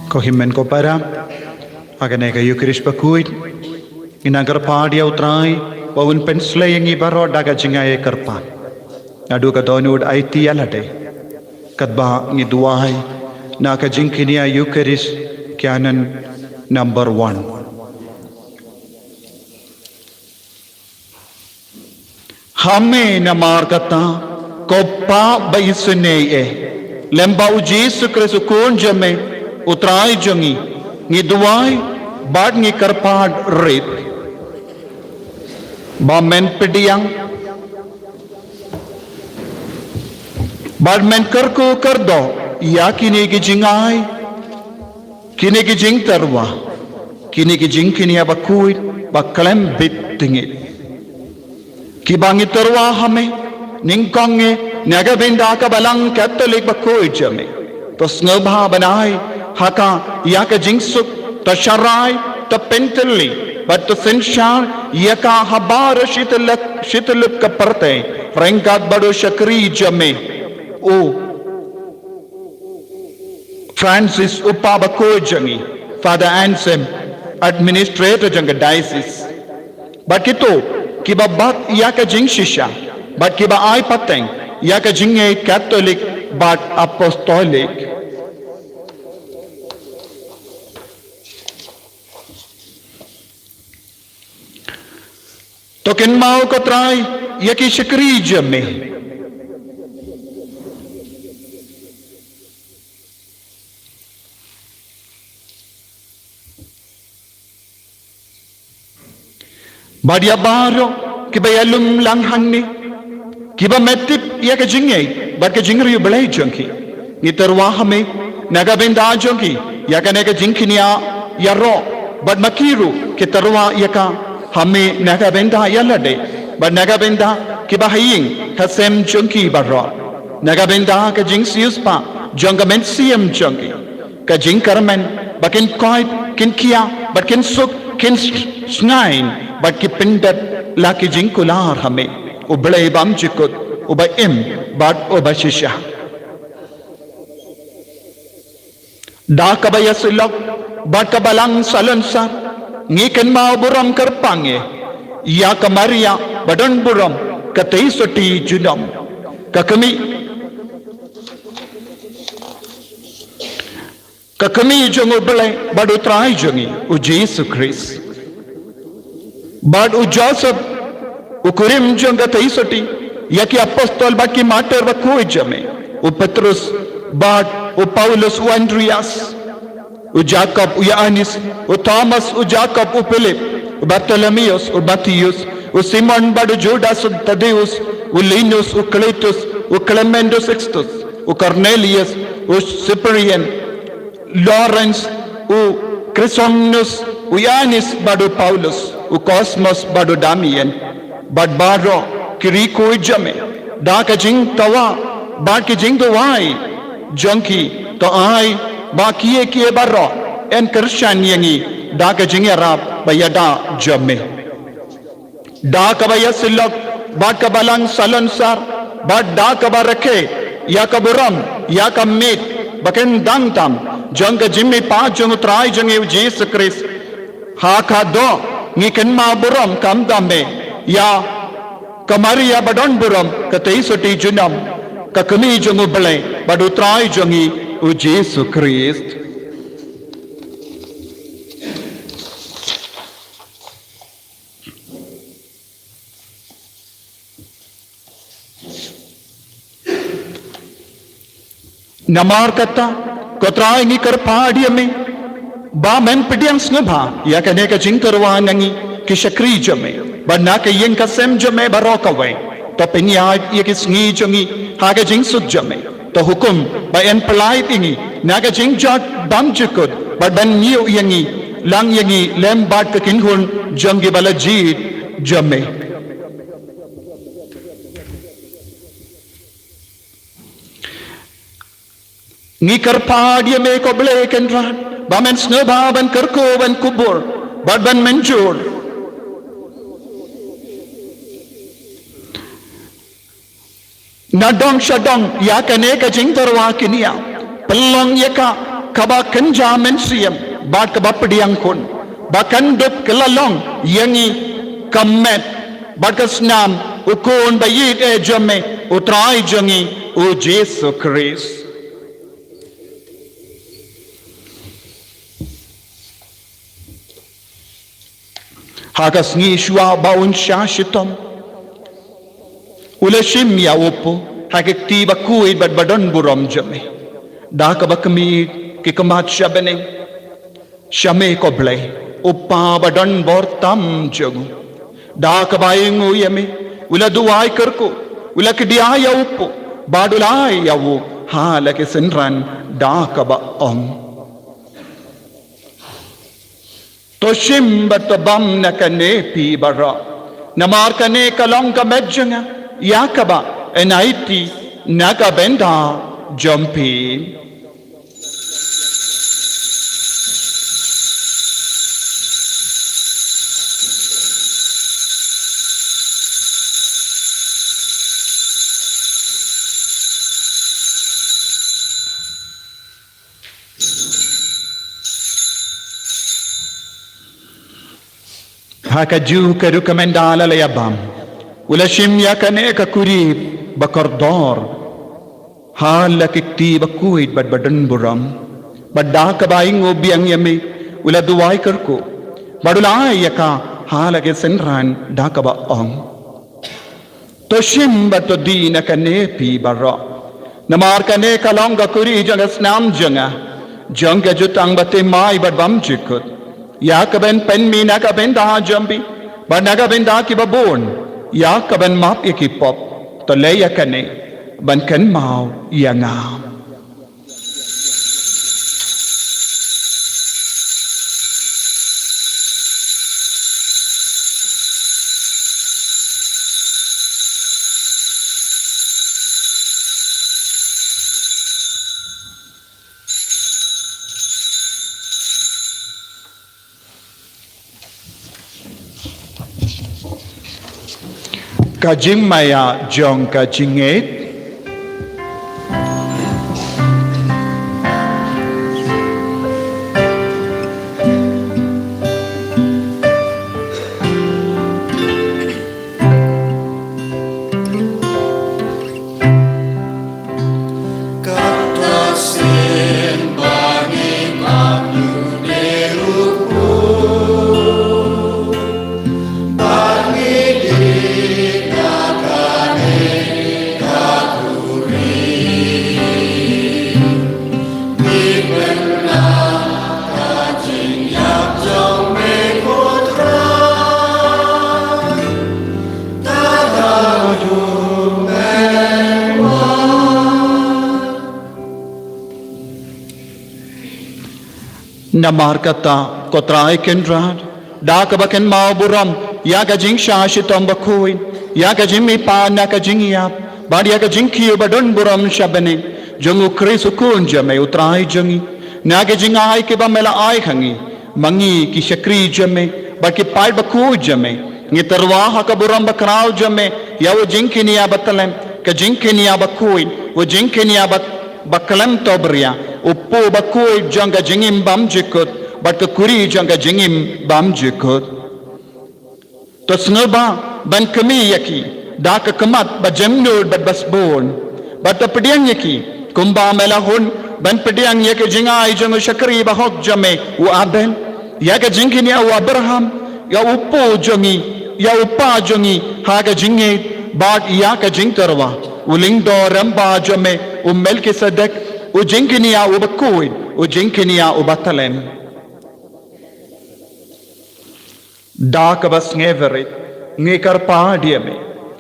Ko hynmen ko para, ha kane ka Eukharist bakhuid ngi nang kyrpad ïa U Trai ba un pynslei ïa ngi baroh da ka jingïakyrpad. Naduh ka dohnud aiti ïalade, katba ngi duwai na ka jingkñia Eukharist, Canon number one. Ha me namar kata, ko Pa ba isynei eh, lem bad U Jisu Khrist u Khun jong me, U Trai jong ngi, ngi duwai bad ngi kyrpad rit ba men pdiang bad men kyrkhu kyrdoh ïa kine ki jingai, kine ki jingtyrwa, kine ki jingkñia bakhuid ba khlem bit tyngeh, kiba ngi tyrwa ha me nyngkong eh na ka bynta ka Balang Katholik bakhuid jong me. To sngewbha ban ai ha ka ïa ka jingsuk, to sharai, to pyntylli bad to synshar ïa ka ha baroh shi tylli, shi tylli ka pyrthei, ryngkat bad u shakri jong me, u Francis, u Pa bakhuid jong ngi, Father Anselm, administrator jong ka diocese, bad kito kiba bat ïa ka jingshisha bad kiba ai pateng ïa ka jingngeit Katholik bad Apostolik. To kynmaw ko Trai ïa ki shakri jong me. Bad ïa baroh kiba ïalum lang hangne, kiba met tip ïa ka jingngeit bad ka jingriewblei jong ki. Ngi tyrwa ha me na ka bynta jong ki ïa kane ka jingkñia ïaroh, bad ma ki ruh ki tyrwa ïa ka ha me na ka bynta ïa lade bad na ka bynta kiba ha ïing ha sem jong ki baroh, na ka bynta ka jingsiewspah jong ka mynsiem jong ki, ka jingkyrmen ba kin koit, kin khia bad kin suk, kin s-, sngewthuh bad ki pyndep la ki jingkular ha me, U Blei bymjukut, uba im bad uba shisha. Da kaba ïasyllok bad ka Balang Salonsar, ngi kynmaw burom kyrpang ïa ka Maria ba don burom, ka tei sotti junom, ka kmie, ka kmie jong U Blei bad U Trai jong ngi U Jisu Khrist. Bad u Joseph, u kurim jong ka tei sotti, ïa ki apostol bad ki martir bakhuid jong me, u Petrus bad u Paulus, u Andreas, u Jakob, u Ïoannis, u Thomas, u Jakob, u Philip, u Bartholomäus, u Matthäus, u Simon bad u Judas, u Thaddäus, u Linus, u Klement, u Klement, u Sixtus, u Kornelius, u Cyprian, Lawrence, u Chrysogonus, u Ïoannis bad u Paulus, u Cosmas bad u Damian, bad baroh ki riewkhuid jong me, da ka jingtyrwa bad ki jingduwai jong ki, to ai ba ki, ki baroh yn kyrshan ïa ngi da ka jingïarap ba ïada jong me. Da kaba ïasyllok bad ka Balang Salonsar, bad da kaba rakhe ïa ka burom ïa ka miet ba kin dang tam jong ka jingmihpat jong U Trai jong ngi U Jisu Khrist, ha ka doh ngi kynmaw burom kham tam me ïa ka Maria ba don burom, ka tei sotti junom, ka kmie jong U Blei bad U Trai jong ngi U Jisu Khrist. Namar kata, ko Trai, ngi kyrpad ïa me ba men pdiang sngewbha ïa kane ka jingtyrwa na ngi ki shakri jong me, bad na ka ïing ka sem jong me baroh kawei. To pynïaid ïa ki sngi jong ngi ha ka jingsuk jong me. To hukum ba yn pyllait ïa ngi na ka jingjot bymjukut, bad ban ñiew ïa ngi lang ïa ngi lem bad ka kynhun jong ki ba la jied jong me. Ngi kyrpad ïa me, ko Blei Kynrad, ba men sngewbha ban kyrkhu, ban kubur bad ban mynjur nadong shadong ïa kane ka jingtyrwa kñia. Pynlong ïa ka kaba kynja mynsiem bad kaba pdiang khun, ba kan dup kylla long ïa ngi ka met bad ka snam U Khun ba ïeit eh jong me, U Trai jong ngi U Jisu Khrist. Ha ka sngi shuwa ba un shah shitom, u la shim ïa u Pope ha ki kti bakhuid bad badonburom jong me. Da kaba khmih ki khmat sha bneng sha me, ko Blei, u Kpa badonbor tam jong u. Da kaba ainguh ïa me, u la duwai kyrkhu, u la kdiah ïa u Pope bad u la ai ïa u ha la ki synran, da kaba ong: To shim bad to bam na kane phi baroh, namar kane ka long ka met jong nga, ïa kaba yn aiti na ka bynta jong phi. Ha kajuh ka rukom ynda la ïa bam, u la shim ïa kane ka khuri ba kordor ha la ki kti bakhuid bad badonburom, bad da kaba ainguh biang ïa me, u la duwai kyrkhu bad u la ai ïa ka ha la ki synran da kaba ong: To shim bad to die na kane phi baroh, namar kane ka long ka kuri jong ka snam jong nga, jong ka jutang bathymmai bad bymjukut, ïa kaban pynmih na ka bynta jong phi bad na ka bynta kiba bun, ïa kaban map ïa ki pop. To leh ïa kane ban kynmaw ïa nga. Ka jingmaïa jong ka jingngeit. Namar kata, ko Trai Kynrad, da kaba kynmaw burom ïa ka jingshah shitom bakhuid, ïa ka jingmihpat na ka jingïap, bad ïa ka jingkiew badon burom sha bneng jong u Khrist u Khun jong me, u Trai jong ngi, na ka jingai kaba me la ai ha ngi, ma ngi ki shakri jong me bad ki paid bakhuid jong me, ngi tyrwa ha ka burom bakhraw jong me ïa u jingkñia bathylliem, ka jingkñia bakhuid, u jingkñia ba, bakhlem tobria, u puh bakhuid jong ka jingim bymjukut bad ka kuri jong ka jingim bymjukut. To sngewbha ban khmih ïa ki da ka khmat ba jemnud bad ba sbun, bad to pdiang ïa ki kumba me la hun ban pdiang ïa ka jingai jong u shakri bahok jong me u Abel, ïa ka jingkñia u Abraham, ïa u puh jong ngi, ïa u pa jong ngi ha ka jingngeit, bad ïa ka jingtyrwa u lyngdoh rangbah jong me u Melkisedek, u jingkñia uba khuid, u jingkñia uba thylliem. Da kaba sngewrit ngi kyrpad ïa me,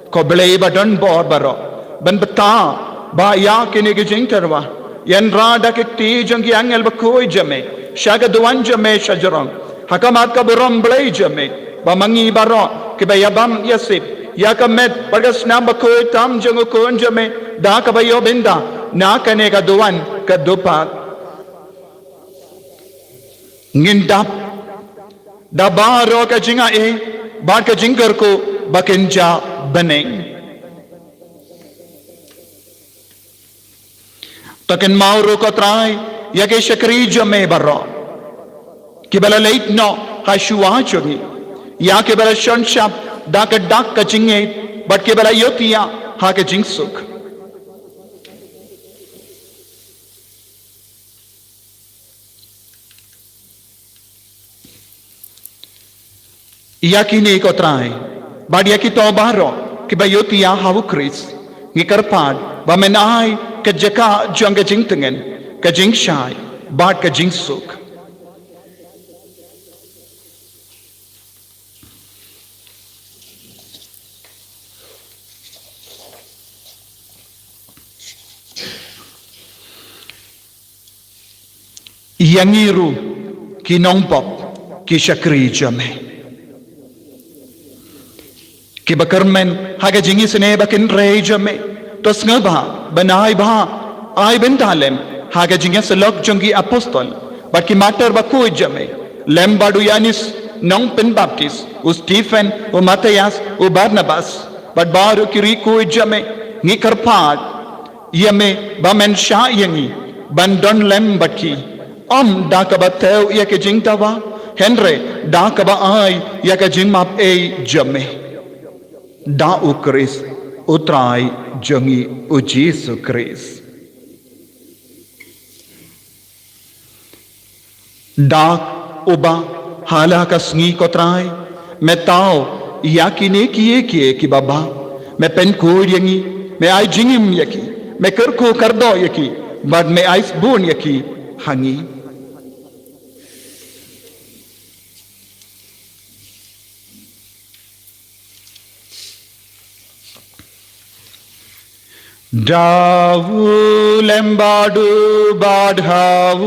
ko Blei badon bor baroh, ban bthah ba ïa kine ki jingtyrwa yn rah da ki kti jong ki angel bakhuid jong me sha ka duwan jong me shajrong, ha khmat ka burom Blei jong me, ba ma ngi baroh kiba ïabam ïasip ïa ka met bad ka snam bakhuid tam jong u Khun jong me, da kaba ïoh bynta na kane ka duwan ka dupad, ngin dap da baroh ka jingai bad ka jingkyrkhu ba kynja bneng. To kynmaw ruh ko Trai ïa ki shakri jong me baroh kiba la leit noh ha shuwa jong ngi, ïa kiba la shon shap da ka dak ka jingngeit bad kiba la ïohthiah ha ka jingsuk. Ïa kine ko Trai, bad ïa kito baroh kiba ïohthiah ha u Khrist, ngi kyrpad ba men ai ka jaka jong ka jingtngen, ka jingshai bad ka jingsuk. Ïa ngi ruh ki nongpop, ki shakri jong me, kiba kyrmen ha ka jingisynei ba kynrei jong me, to sngewbha ban ai bha, ai bynta lem ha ka jingïasyllok jong ki apostol bad ki martir bakhuid jong me, lem bad u Ïanis nongpynbaptis, u Stephen, u Matthias, u Barnabas bad baroh ki riewkhuid jong me. Ngi kyrpad ïa me ba men shah ïa ngi ban don lem bad ki, ym da kaba thew ïa ka jingdawa, hynrei da kaba ai ïa ka jingmap ei jong me. Da u Khrist u Trai jong ngi, u Jisu Khrist. Da uba ha la ka sngi ko Trai, Me thaw ïa kine kiei kiei kiba bha. Me pynkhuid ïa ngi. Me ai jingim ïa ki. Me kyrkhu kyrdoh ïa ki. Bad me ai sbun ïa ki ha ngi. Da u lem bad u bad ha u,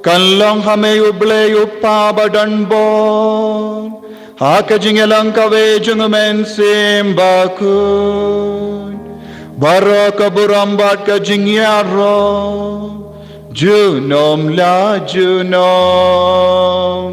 kan long ha me u Blei u Kpa badon bor, ha ka jingïalang kawei jong u Mynsiem Bakhuid, baroh ka burom bad ka jingïaroh junom la junom.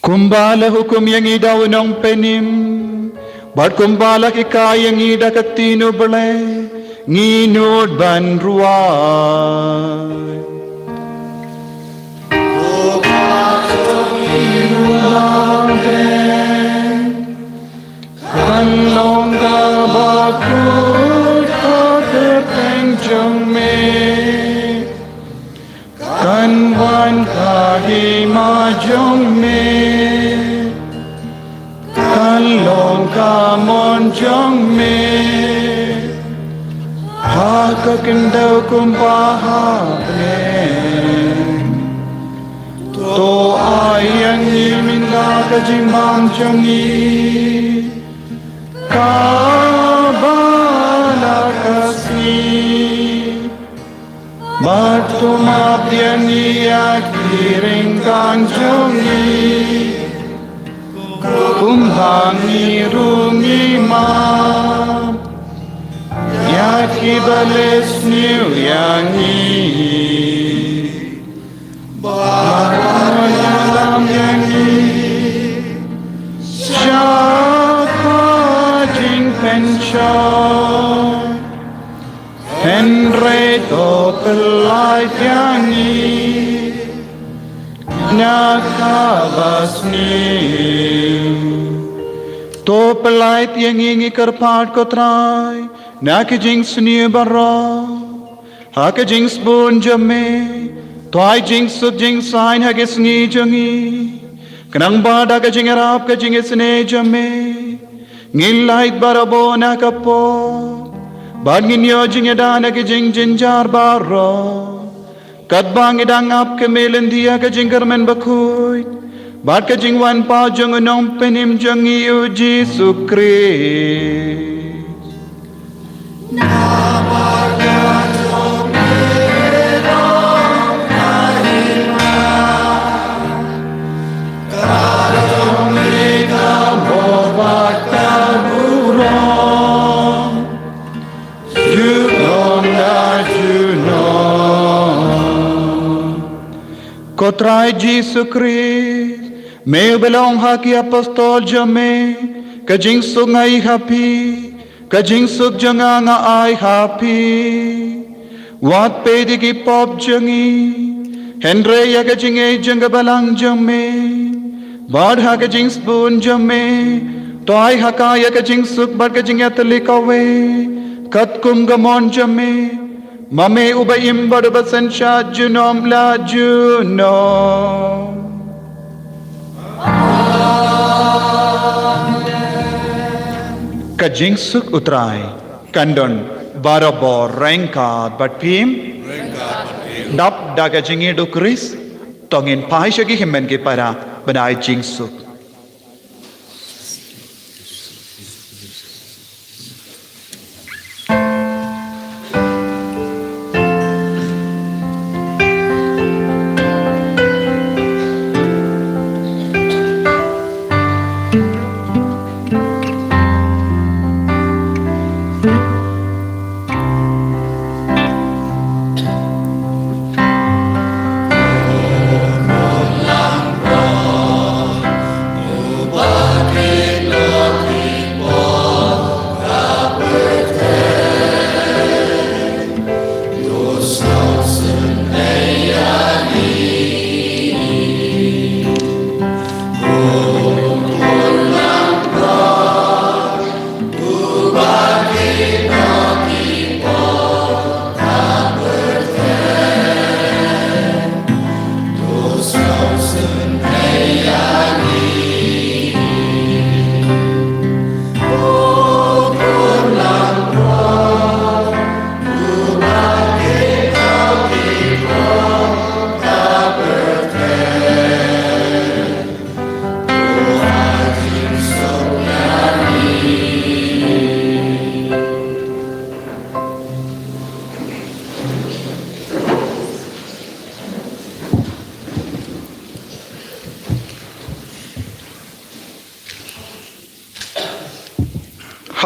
Kumba la hukum ïa ngi da u Nongpynim, bad kumba la hikai ïa ngi da ka ktien u Blei, ngi nud ban rwai. Kan long kaba khuid ka kyrteng jong me. Kan wan ka hima jong me. Kan long ka mon jong me. Ha ka khyndew kumba ha bneng. To ai ïa ngi mynta ka jingbam jong ngi. Kaba la ka sngi. Bad to map ïa ngi ïa ki ryngkang jong ngi. Kumba ngi ruh ngi map ïa kiba leh sniew ïa ngi. Bad ïalam ïa ngi sha ka jingpynshoi. Hynrei to pyllait ïa ngi na kaba sniew. To pyllait ïa ngi, ngi kyrpad ko Trai, na ki jingsniew baroh. Ha ka jingsbun jong me, to ai jingsuk jingsaiñ ha ki sngi jong ngi. Khnang ba da ka jingïarap ka jingisynei jong me, ngin lait barabor na ka pop. Bad ngin ïoh jingïada na ki jingjynjar baroh. Katba ngi dang ap ka me lynti ha ka jingkyrmen bakhuid. Bad ka jingwan pat jong u Nongpynim jong ngi u Jisu Khrist. Ko Trai Jisu Khrist, me uba la ong ha ki apostol jong me, ka jingsuk nga ai ha phi, ka jingsuk jong nga nga ai ha phi. Wat peit ïa ki pop jong ngi, hynrei ïa ka jingïeit jong ka balang jong me. Bad ha ka jingsbun jong me, to ai ha ka ïa ka jingsuk bad ka jingïatylli kawei, katkum ka mon jong me. Ma me uba im bad uba synshar junom la junom. Ka jingsuk u Trai kan don barabor ryngkat bad phi. Dap da ka jingïeit u Khrist, to ngin phai sha ki hynmen ki para ban ai jingsuk.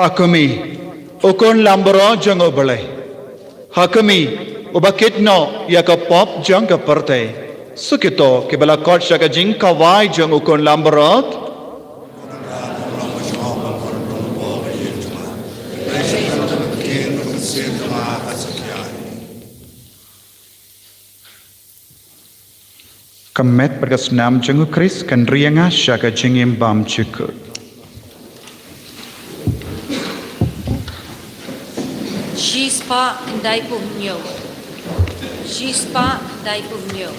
A kmie, u khun langbrot jong U Blei. Ha kmie, uba kit noh ïa ka pop jong ka pyrthei. Sa kito kiba la khot sha ka jingkhawai jong u khun langbrot. Ka met bad ka snam jong U Khrist kan ri ïa nga sha ka jingim bymjukut. Shispah khyndai phew hynñiew. Shispah khyndai phew hynñiew.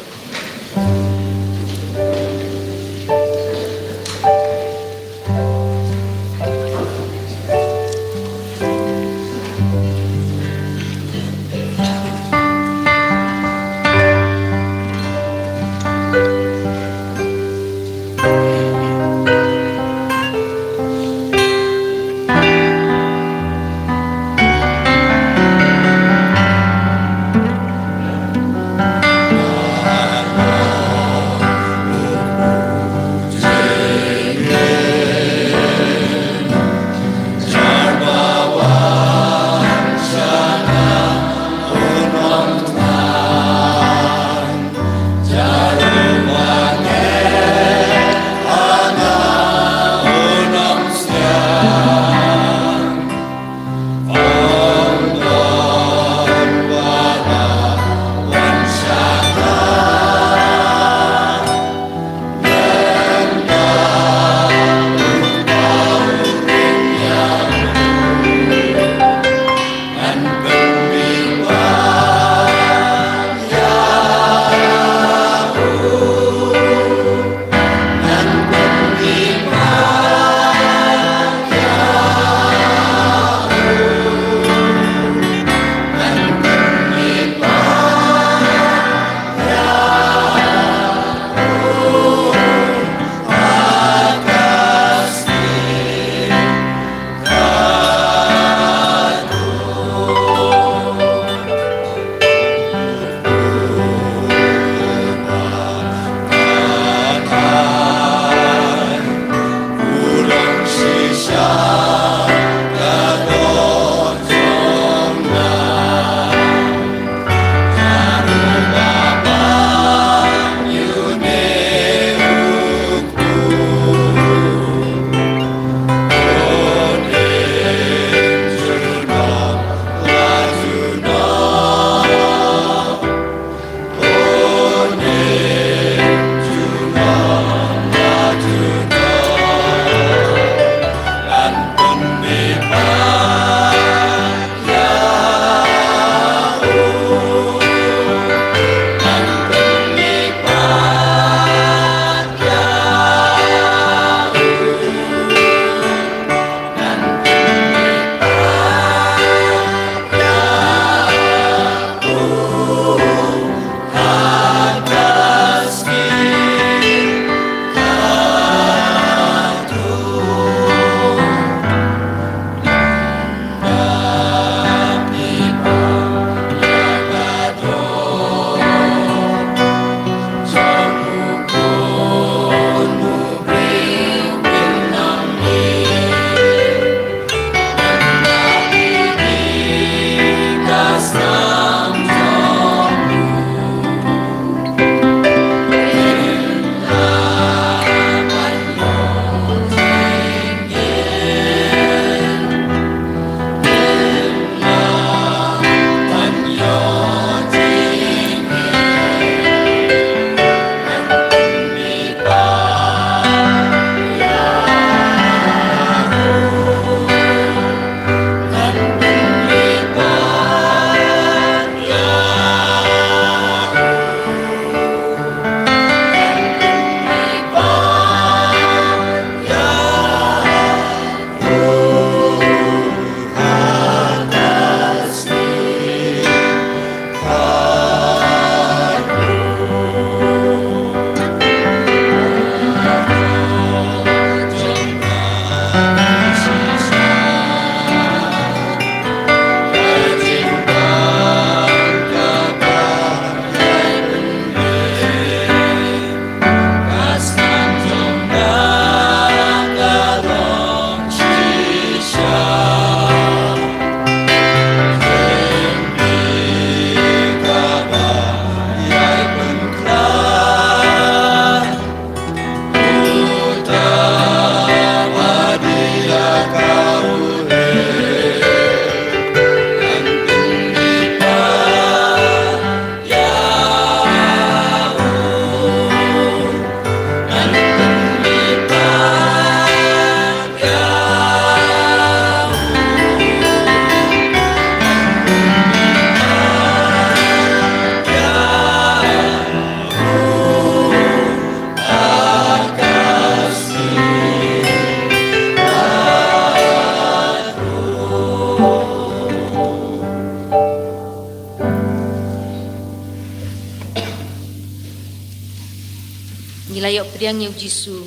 Ngi la ïoh pdiang ïa u Jisu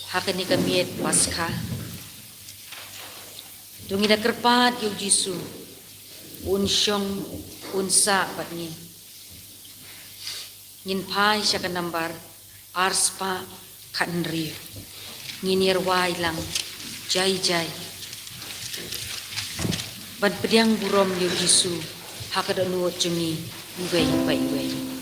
ha kane ka miet Paskha. To ngin ïa kyrpad ïa u Jisu un shong, un sah bad ngi. Ngin phai sha ka nambar ar spah khathynriew. Ngin ïa rwai lang jai jai ban pdiang burom ïa u Jisu ha ka dohnud jong ngi iwei pa iwei.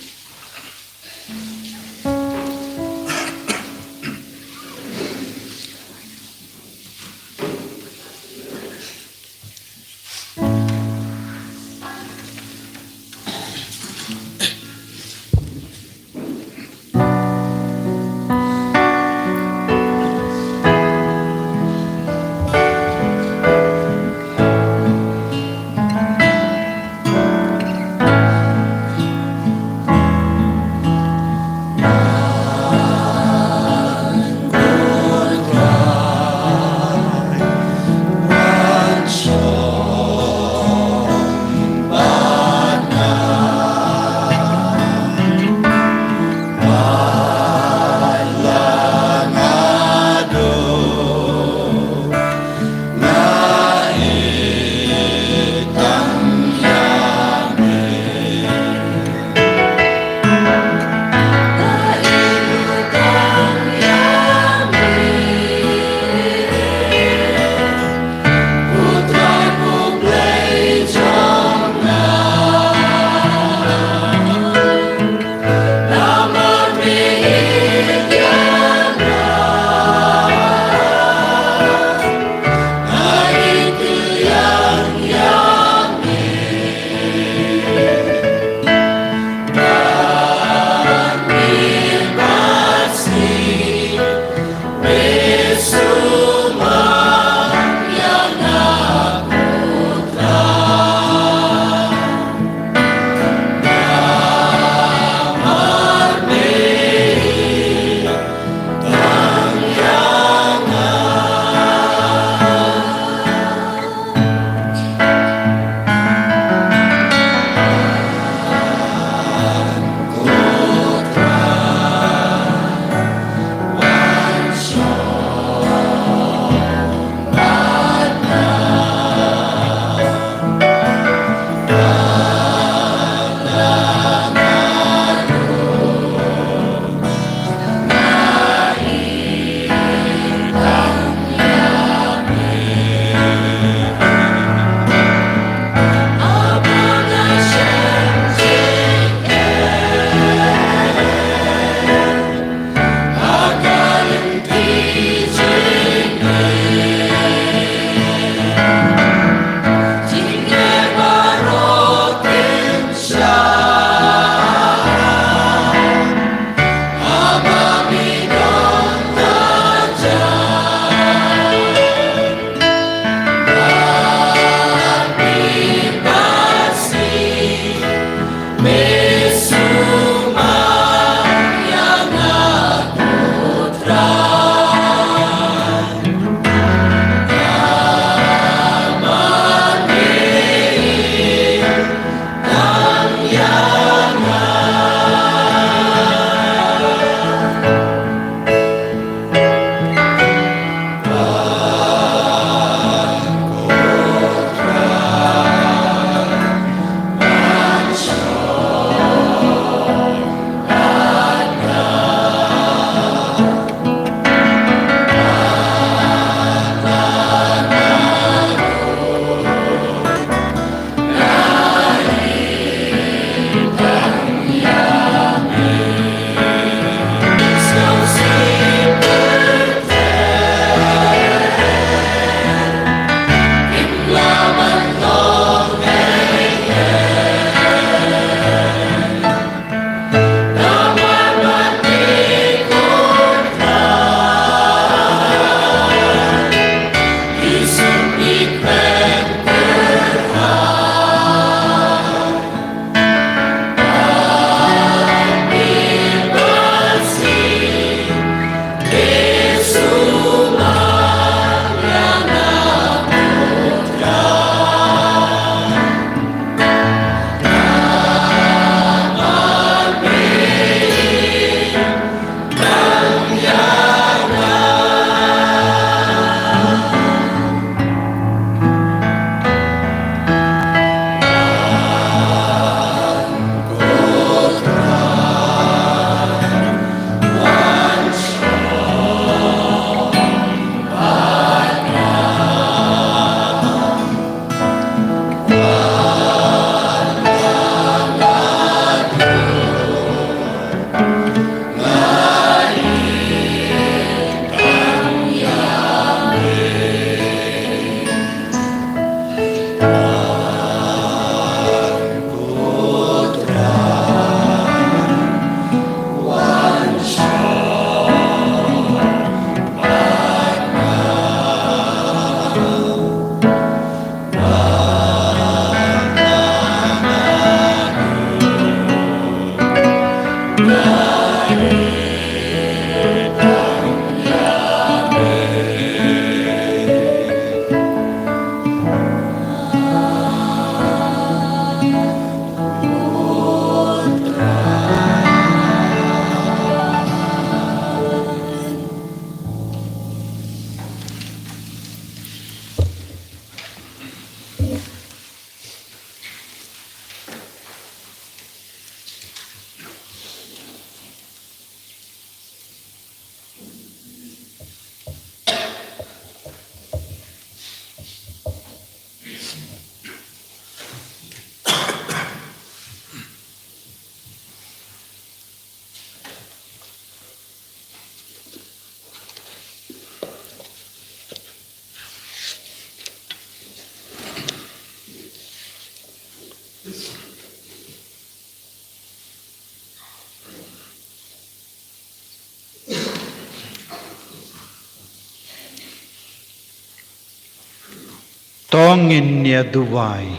To ngin ïa duwai.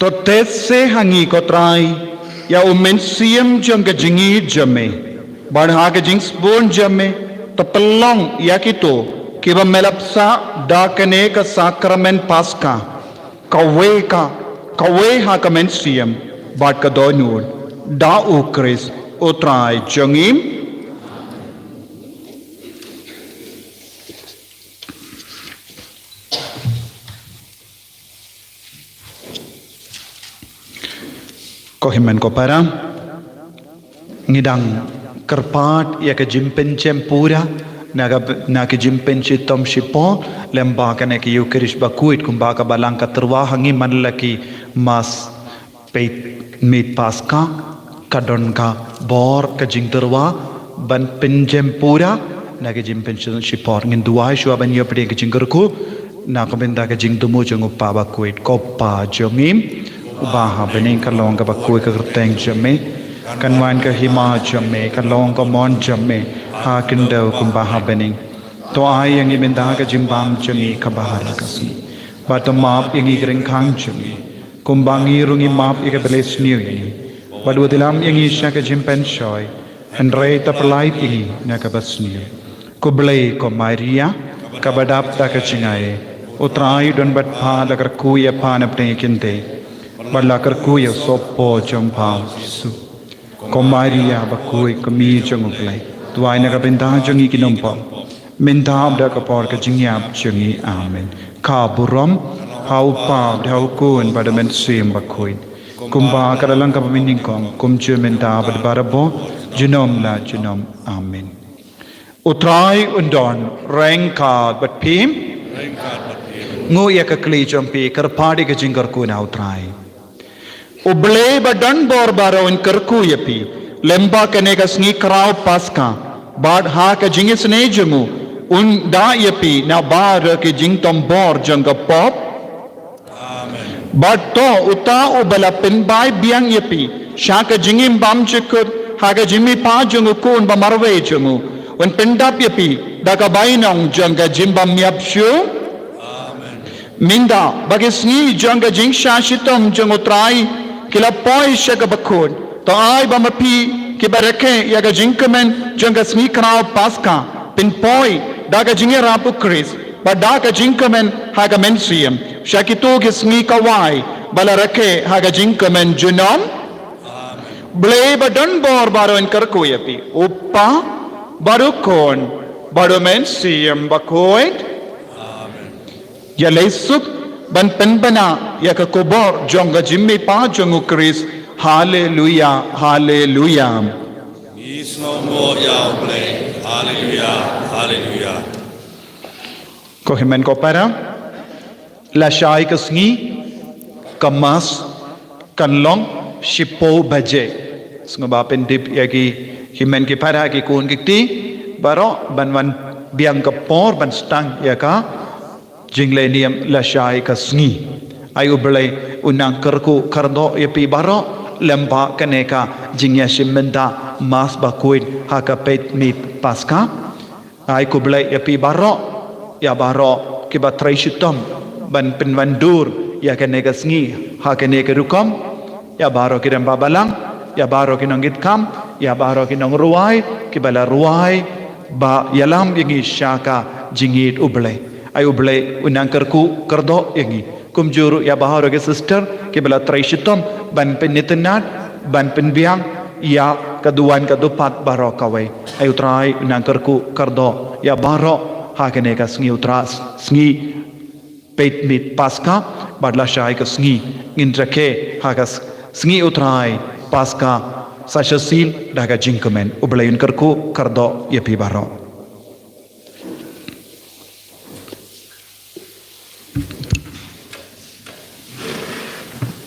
To teh se ha ngi ko Trai ïa u mynsiem jong ka jingïeit jong me, bad ha ka jingsbun jong me to pynlong ïa kito kiba me la bsah da kane ka sakramen Paska, kawei ka, kawei ha ka mynsiem bad ka dohnud, da U Khrist U Trai jong ngi. Ko hynmen ko para, ngi dang kyrpad ïa ka jingpynjem pura na ka, na ka jingpynshitom shipor lyngba kane ka Eukharist bakhuid, kumba ka Balang ka tyrwa ha ngi man la ki Mass peit miet Paska, ka don ka bor ka jingtyrwa ban pynjem pura na ka jingpynshitom shipor. Ngin duwai shuwa ban ïoh pdiang ka jingkyrkhu na ka bynta ka jingthmu jong U Kpa bakhuid. Ko Pa jong ngi uba ha bneng, ka long kaba khuid ka kyrteng jong me, kan wan ka hima jong me, kan long ka mon jong me ha khyndew kumba ha bneng. To ai ïa ngi mynta ka jingbam jong ngi kaba ha la ka sngi, bad to map ïa ngi ki ryngkang jong ngi, kumba ngi ruh ngi map ïa kiba la sniew ïa ngi, bad wat ïalam ïa ngi sha ka jingpynshoi, hynrei to pyllait ïa ngi na kaba sniew. Khublei ko Maria, kaba dap da ka jingaiei, U Trai u don bad pha, la kyrkhu ïa pha na pdeng ki kynthei, bad la kyrkhu ïa u sohpor jong pha U Jisu. Ko Maria bakhuid, ko Kmie jong U Blei, duwai na ka bynta jong ngi ki nongpop, mynta bad ha ka por ka jingïap jong ngi. Amen. Ka burom ha U Kpa, bad ha U Khun, bad ha U Mynsiem Bakhuid, kumba ka la long kaba mynnyngkong, kumjuh mynta bad barabor, junom la junom. Amen. U Trai un don ryngkat bad phi. Nguh ïa ka kli jong phi, kyrpad ïa ka jingkyrkhu na U Trai. U Blei ba don bor baroh un kyrkhu ïa phi lyngba kane ka sngi khraw Paska, bad ha ka jingisynei jong u un da ïa phi na baroh ki jingtombor jong ka pop. Amen. Bad to uta uba la pynbai biang ïa phi sha ka jingim bymjukut ha ka jingmihpat jong U Khun ba marwei jong u, un pyndap ïa phi da ka bainong jong ka jingbymïap shuh. Amen. Mynta ba ki sngi jong ka jingshah shitom jong U Trai ki la poi sha kaba kut, to ai ba ma phi kiba rakhe ïa ka jingkmen jong ka sngi khraw Paska phin poi da ka jingïarap U Khrist, bad da ka jingkmen ha ka mynsiem sha kito ki sngi kawei ba la rakhe ha ka jingkmen junom. Blei ba don bor baroh un kyrkhu ïa phi, U Kpa, bad U Khun, bad U Mynsiem Bakhuid. Amen. Ïa leit suk ban pynbna ïa ka khubor jong ka jingmihpat jong U Khrist. Haleluya, haleluya. Ngi sngewbha ïa U Blei. Haleluya, haleluya. Ko hynmen ko para, lashai ka sngi ka Mass kan long shiphew baje. Sngewbha pyndep ïa ki hynmen ki para, ki khun ki kti baroh ban wan biang ka por ban sdang ïa ka jingleh niam lashai ka sngi. Ai U Blei un nang kyrkhu kyrdoh ïa phi baroh lyngba kane ka jingïashim bynta Mass bakhuid ha ka peit miet Paska. Ai khublei ïa phi baroh, ïa baroh kiba trei shitom ban pynwandur ïa kane ka sngi ha kane ka rukom, ïa baroh ki rangbah balang, ïa baroh ki nongkitkam, ïa baroh ki nongrwai kiba la rwai ba ïalam ïa ngi sha ka jingïeit U Blei. Ai U Blei un nang kyrkhu kyrdoh ïa ngi. Kumjuh ruh ïa baroh ki sister kiba la trei shitom ban pynitynnad, ban pynbiang ïa ka duwan ka dupat baroh kawei. Ai U Trai un nang kyrkhu kyrdoh ïa baroh ha kane ka sngi U Trai, sngi peit miet Paska, bad lashai ka sngi ngin rakhe ha ka s-, sngi U Trai Paska sa shisien da ka jingkmen. U Blei un kyrkhu kyrdoh ïa phi baroh.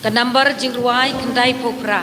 Ka nambar jingrwai khyndai phew phra.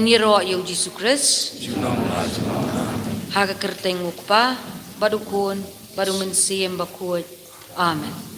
Ngi ïaroh ïa U Jisu Khrist. Ha ka kyrteng U Kpa, bad U Khun, bad U Mynsiem Bakhuid. Amen.